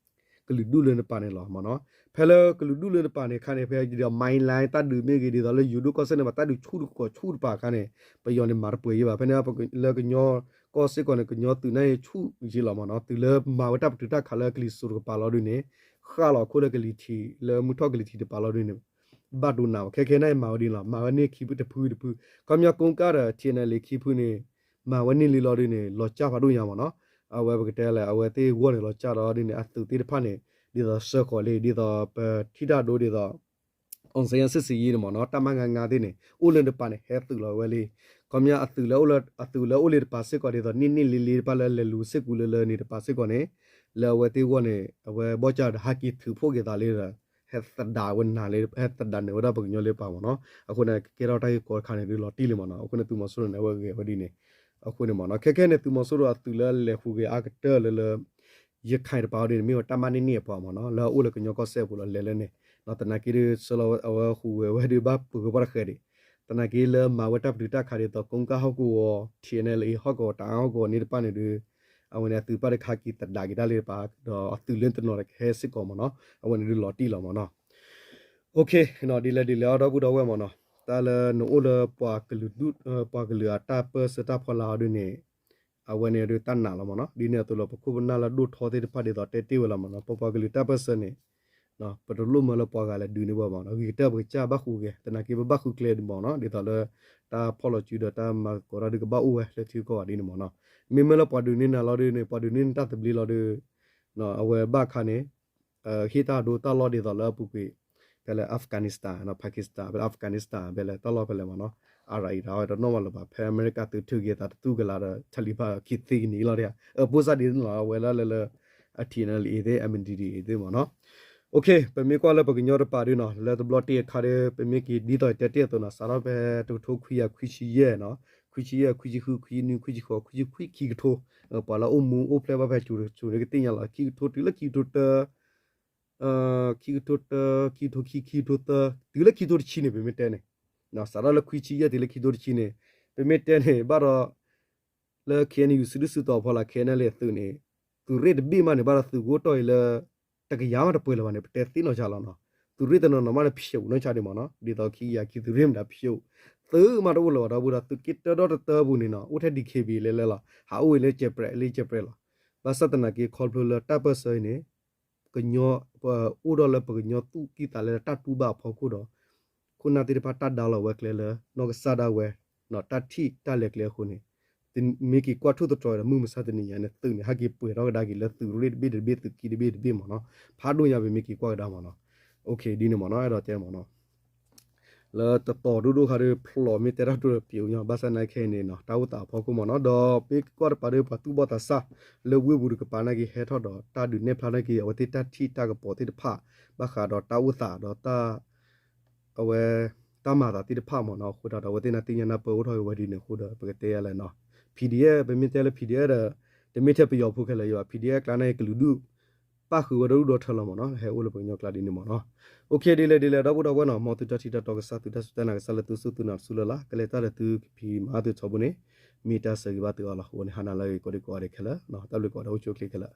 ကလုာ်ဒူၣ်လၢန့ၣ်တပၤန့ၣ်လီၤမ့ၢ်နီၤ. ဖဲလၢကလုာ်ဒူၣ်လၢန့ၣ်တပၤန့ၣ်အခါန့ၣ် ဖဲဒ်သိး မၢၢ်လၢၢ် တၢ်ဒုးမ့ၢ်ဂ့ၤ ဒ်သိးလၢယိၤဒိၣ်ကီၢ်စဲၣ်န့ၣ် ဘၣ်တၢ်ဒုးဆူၣ်တကီၢ်ဆူၣ်တပၤအခါန့ၣ် ပယီၤန့ၣ်မၤတပှဲၤယံၤဘၣ်. ဖဲန့ၣ်လၢကညီကီၢ်စ့ၢ်ကီးန့ၣ် ကညီသုးန့ၣ်ဆူၣ်ယံၤလီၤမ့ၢ်နီၤ. တုၤလၢမၤဝဲတၢ်ပတုာ်တၢ်ခးလၢကလံၤစိးတကပၤလီၤဒုးန့ၣ် ဃၣ်လီၤအခိၣ်လၢကလံၤထံး လၢမုၢ်ထီၣ်ကလံၤထံးတပၤလီၤဒုးန့ၣ် ဘၣ်ဒိနးဘၣ်. ခဲခဲန့ၣ်မၤဝဲဒ်န့ၣ်လီၤ, မၤဝဲန့ၢ်ခံဖုတဖုတဖု, ခီပညီကိကၢ်ဒီး ထံနဲလံခံဖုန့ၣ် မၤဝဲန့ၢ်လံလီၤဒုန့ၣ် လီၤကၢ်ဖးဒိၣ်ညါမ့ၢ်နီၤ. အဝဲပကတဲလဲၣ် အဝဲသ့ၣ်ဂီၢ်န့ၣ်လီၤကၢ်ဒီးဒ်န့ၣ် အသုးသ့ၣ်တဖၣ်န့ၣ် ဒ်သိးစၢဃီၤလံ ဒ်သိးပထံၣ်တၢ်ဒိဒ်သိး အောင်ဇေယျစစ်ဆင်ရေးန့ၣ်မ့ၢ်နီၤ တၢ်မၤငါငါသ့ၣ်န့ၣ် အိၣ်လၢတပၤန့ၣ် ဟဲသုးလီၤဝဲလံ. ခီပညီအသုးလၢအိၣ်လၢတပၤစ့ၢ်ကီးဒ်သိး န့ၢ်န့ၢ်လံလံတဖၣ်လၢလဲၤလူၤစ့ၢ်ကူလၢလၢန့ၣ်တပၤစ့ၢ်ကီးန့ၣ် လၢအဝဲသ့ၣ်ဂီၢ်န့ၣ် အဝဲဘီၣ်ကၢ်ဒီးဟဲက့ၤထုးဖှိၣ်က့ၤသးလံဒီး ဟဲသဒးဝဲနၤလံ ဟဲသဒးန့ၢ်ဝဲဒၣ်ပှၤကညီလၢပၤမ့ၢ်နီၤ. အဃိန့ၣ် ကကဲထီၣ်တၢ်ဂ့ၢ်ကီတခါန့ၣ် ဒုးလီၤတံၢ်လံမ့ၢ်နီၤ. အဃိန့ၣ် သုးမီၤစိရိၤန့ၣ် အဝဲဂဲၤဝဲဒ်န့ၣ် အဃိန့ၣ်မ့ၢ်နီၤ. ခဲခဲန့ၣ် သုးမီၤစိရိၤအသုးလၢလဲၤဟူးဂဲၤအါကတၢၢ်လၢလၢ ရခိုင်တပၤအီၤဒ်န့ၣ် မ့ၢ်ဝဲတၢ်မၤန့ၢ်န့ၢ်အပှၤမ့ၢ်နီၤ လၢအအိၣ်လၢကညီကီၢ်စဲၣ်အပူၤလီၤ လဲၤလၢန့ၣ် သနာ်က့ဒုး ဆၢလီၤအဝဲဟူးဂဲၤဝဲဒုးဘၣ်ပှဲၤဂ့ၤပှၤတဃဲၤဒံး သနာ်က့လၢမၤဝဲတၢ်ပတုာ်တၢ်ခးဒ်သိး ကိကၢ်ဟီၣ်ကဝီၤ ထံနဲလံဟီၣ်ကဝီၤ တအါဟီၣ်ကဝီၤန့ၣ်တဖၣ်န့ၣ်ဒုး အဝဲန့ၣ်အသုးတဖၣ်တခါက့ၤသဒးက့ၤတၢ်လၢတပၤ ဒီးအသုးလၢတနီၤကဟဲစ့ၢ်ကီးမ့ၢ်နီၤ အဝဲန့ၣ်ဒုးလီၤတံၢ်လီၤမ့ၢ်နီၤ. ဒ်လဲၣ်ဒ်လဲၣ်အီၤဒီပုၢ်ဒီဝဲၢ်မ့ၢ်နီၤ တၢ်လၢနအိၣ်လၢပှၤကလုာ်ဒူၣ် ပှၤကလုာ်အတၢ်ပၢၢ်ဆၢတၢ်ဖီလာ်အီၤဒ်န့ၣ် အဝဲန့ၣ်ဒုးတၢ်နာ်လီၤမ့ၢ်နီၤ. ဒ်န့ၣ်အသိးလီၤ ပခိၣ်ပနၢ်လၢဒိၣ်ထီသ့ၣ်တဖၣ်ဒ်သိးတဲတ့ၢ်ဝဲလီၤမ့ၢ်နီၤ ပပှၤကလုာ်တၢ်ပၢၢ်ဆၢန့ၣ် ပတလိၣ်မၢလၢပှၤဂၤလဲၤဒုးန့ၢ်ဝဲမ့ၢ်နီၤ ဂ့ၤကတၢၢ်ပကစၢ်ဘၣ်ဟူးဂဲၤ သနာ်က့ပဘၣ်ဃုကျဲဒံးမ့ၢ်နီၤ ဒ်သိးလၢ တၢ်ဖီၣ်လီၤစုဒီးတၢ်မၤသကိးတၢ်ဒုးကဘၣ်အိၣ်ဝဲလၢထံကီၢ်ဂၤဒ်န့ၣ်မ့ၢ်နီၤ. မ့မ့ၢ်လၢပှၤဒုးန့ၢ်နၤလီၤဒ်န့ၣ် ပှၤဒုးန့ၢ်နတၢ်သဘျ့လီၤဒုး အဝဲဘၣ်ခါန့ၣ် ဟ့ၣ်တၢ်ဒိတၢ်လီၢ်ဒ်သိးလၢအပူၤကွံာ် ဖဲလၢ Afghanistan နီၤ Pakistan ဖဲလၢ Afghanistan ဖဲလၢတၢ်လီၢ်ဖဲလဲၣ်မ့ၢ်နီၤ အရၤအံၤတၢ်ဝဲတနီၣ်မးလၢၤဘၣ် ဖဲအမဲရကၤသုးထုးက့ၤသးတတူၢ်ကလာ်ဒီး Taliban ခံသ့ကနံၣ်လီၤဒ် အပိၢ်စၢ်ဒ်န့ၣ်လီၤ အဝဲလၢလၢလၢ အ ထံနဲလံအံၤသ့ၣ် MNDAA သ့ၣ်မ့ၢ်နီၤ. ပမ့ၢ်ကွၢ်လၢပကညီတပၤဒုးနီၤ လၢတဘျီတ့ၢ်အခါဒီး ပမ့ၢ်က့ၤဒ်သိးတဲတ့ၢ်အသိးနီၤ စးထီၣ်ဖဲတကထိခွံကယၤခွံဆံယဲၢ်နီၤ ခွံဆံယဲၢ် ခွံဆံဃု ခွံဆံနွံ ခွံဆံဃိး ခွံဆံခွံ ခံကထိ ပှၤလၢအိၣ်မူအိၣ်ဖျဲၣ်ဘၣ်ဖဲစိၤစိၤန့ၣ်ကသ့ၣ်ညါလီၤ ခံကထိတုၤလၢခံကထိတၢ ခံကထိတၢ ခံကထိခံ ခံကထိသၢ တုၤလၢခံကထိတဆံန့ၣ် ပမ့ၢ်တဲန့ၣ် စးထီၣ်လၢခွံဆံယဲၢ်တုၤလၢခံကထိတဆံန့ၣ် ပမ့ၢ်တဲန့ၣ် ဘၣ်ဒီး လၢ KNU စုဒုၣ်စုတီၤဖီလာ် KNLA အသုးန့ၣ် သုးရ့ၣ်တဘ့ၣ်မးန့ၣ် ဘၣ်ဒီးသုးကအိၣ်တီၢ်အံၤလၢ တကယၤမးတပှဲၤလၢၤဘၣ်န့ၣ် ပတဲသ့နီၢ်ကၢ်လီၤနီၤ သုးရ့ၣ်တနီၤနီၤမးန့ၣ် ဖျိးနီၢ်ကၢ်ဒံးမ့ၢ်နီၤ ဒ်သိးခံကယၤခံသုးရ့ၣ်မတၤဖျိး သုးမးတအိၣ်လၢၤဘၣ်ဒီပုၢ်ဒီဝဲၢ် သုးက့တၢဒီတတၢပူၤန့ၣ်နီၤ အိၣ်ထဲ DKBA လဲၤလဲၤလီၤ ဟးအိၣ်အံၤလၢကဲးပြဲးလၢကဲးပြဲးလီၤ ဘၣ်ဆၣ်သနာ်က့ခီဖျိလၢတၢ်ပၢၢ်ဆၢအံၤန့ၣ် ကညီ အိၣ်ဒီးလၢပကညီသူၣ်ကံၢ်သးလဲလၢတၢ်တူၢ်ဘၣ်အဖီခိၣ်ဒီး ခိၣ်နၢ်သ့ၣ်တဖၣ်တၢ်ဒါလီၤဝဲကျဲလၢ နီၢ်ကစၢ်ဒၣ်ဝဲ တၢ်ထံၣ်တၢ်လဲၤကျဲအဃိန့ၣ် မ့ၢ်က့ၤကွၢ်ထိၣ်သတြီၤဒီးမုၢ်မဆါတနံၤညါန့ၣ် သုးန့ၣ် ဟဲက့ၤပှဲၤထီၣ်ကဒါက့ၤလၢသုးရ့ၣ်တဘ့ၣ်တဘ့ၣ် သုးက့တဘ့ၣ်တဘ့ၣ်မ့ၢ်နီၤ ဖးဒိၣ်ညါပမ့ၢ်က့ၤကွၢ်ကဒါမ့ၢ်နီၤ ဒ်န့ၣ်မ့ၢ်နီၤ အဲၣ်ဒိးတဲမ့ၢ်နီၤ လၢတတီၤဒိၣ်ဒိၣ်ခါဒီး ဖျိးမ့ၢ်တဲတၢ်တိၢ်ဒီးပျိးညီ ဘၣ်ဆၣ်နာ်ခဲအံၤန့ၣ်နီၤ တၢ်အိၣ်သးအဖီခိၣ်မ့ၢ်နီၤ ဒီးမ့ၢ်က့ၤကွၢ်တပၤဒီးပှၤသူၣ်ဘီၣ်သးစၢ် လၢဝ့ၢ်ပူၤတကပၤနာ်က့ၤဟဲထီၣ်ဒီး တၢ်ဒုးနဲၣ်ဖျါနာ်က့ၤ အဝဲသ့ၣ်တၢ်ထံၣ်တၢ်ကပီၤသ့ၣ်တဖၣ် ဘၣ်ဃးဒီးတၢ်အိၣ်သးဒီးတၢ် အဝဲ တၢ်မၤသးသ့ၣ်တဖၣ်မ့ၢ်နီၤ အဃိသတးဒီး အဝဲသ့ၣ်န့ၣ်သ့ၣ်ညါနၢ်ပၢၢ်အိၣ်ထီၣ်က့ၤဝဲဒ်န့ၣ်အဃိဒီး ပကတဲယၤလဲၣ်နီၤ PDF ပမ့ၢ်တဲလၢ PDF ဒီး တမ့ၢ်ထဲပယီၤဖိခဲလၢာ်ယဘၣ် PDF အကျါန့ၣ် ကလုာ်ဒူၣ် ပၣ်ဃုာ်ဝဲဒီဒူၣ်ဒီထၢလီၤမ့ၢ်နီၤ ဟဲအိၣ်လၢပကညီကျါဒ်န့ၣ်မ့ၢ်နီၤ OK ဒ်လဲၣ်ဒ်လဲၣ် ဒီပုၢ်ဒီဝဲၢ်နီၤ မ်သုတၢ်ထံၣ်တၢ်တီကစၢ် သုတၢ်စူၢ်တၢ်နာ်ကစၢ်လၢသုစူၢ်သုနာ်တစူၢ်လၢ်လၢ် ကလဲၤတၢ်ဒီးသုကဖံးမၤသုထီဘိန့ၣ် မ့ၢ်တၢ်ဆၢဂ့ၤဘၣ်သုအီၤလီၤ အဃိန့ၣ် ဟါနၤလၢအဂ့ၤ ကိးဒံကိးဂၤဒဲးခဲလၢာ် တၢ်ဘျုးကိးဂၤဒဲးအိၣ်ဆူၣ်အိၣ်ချ့ခဲလၢာ်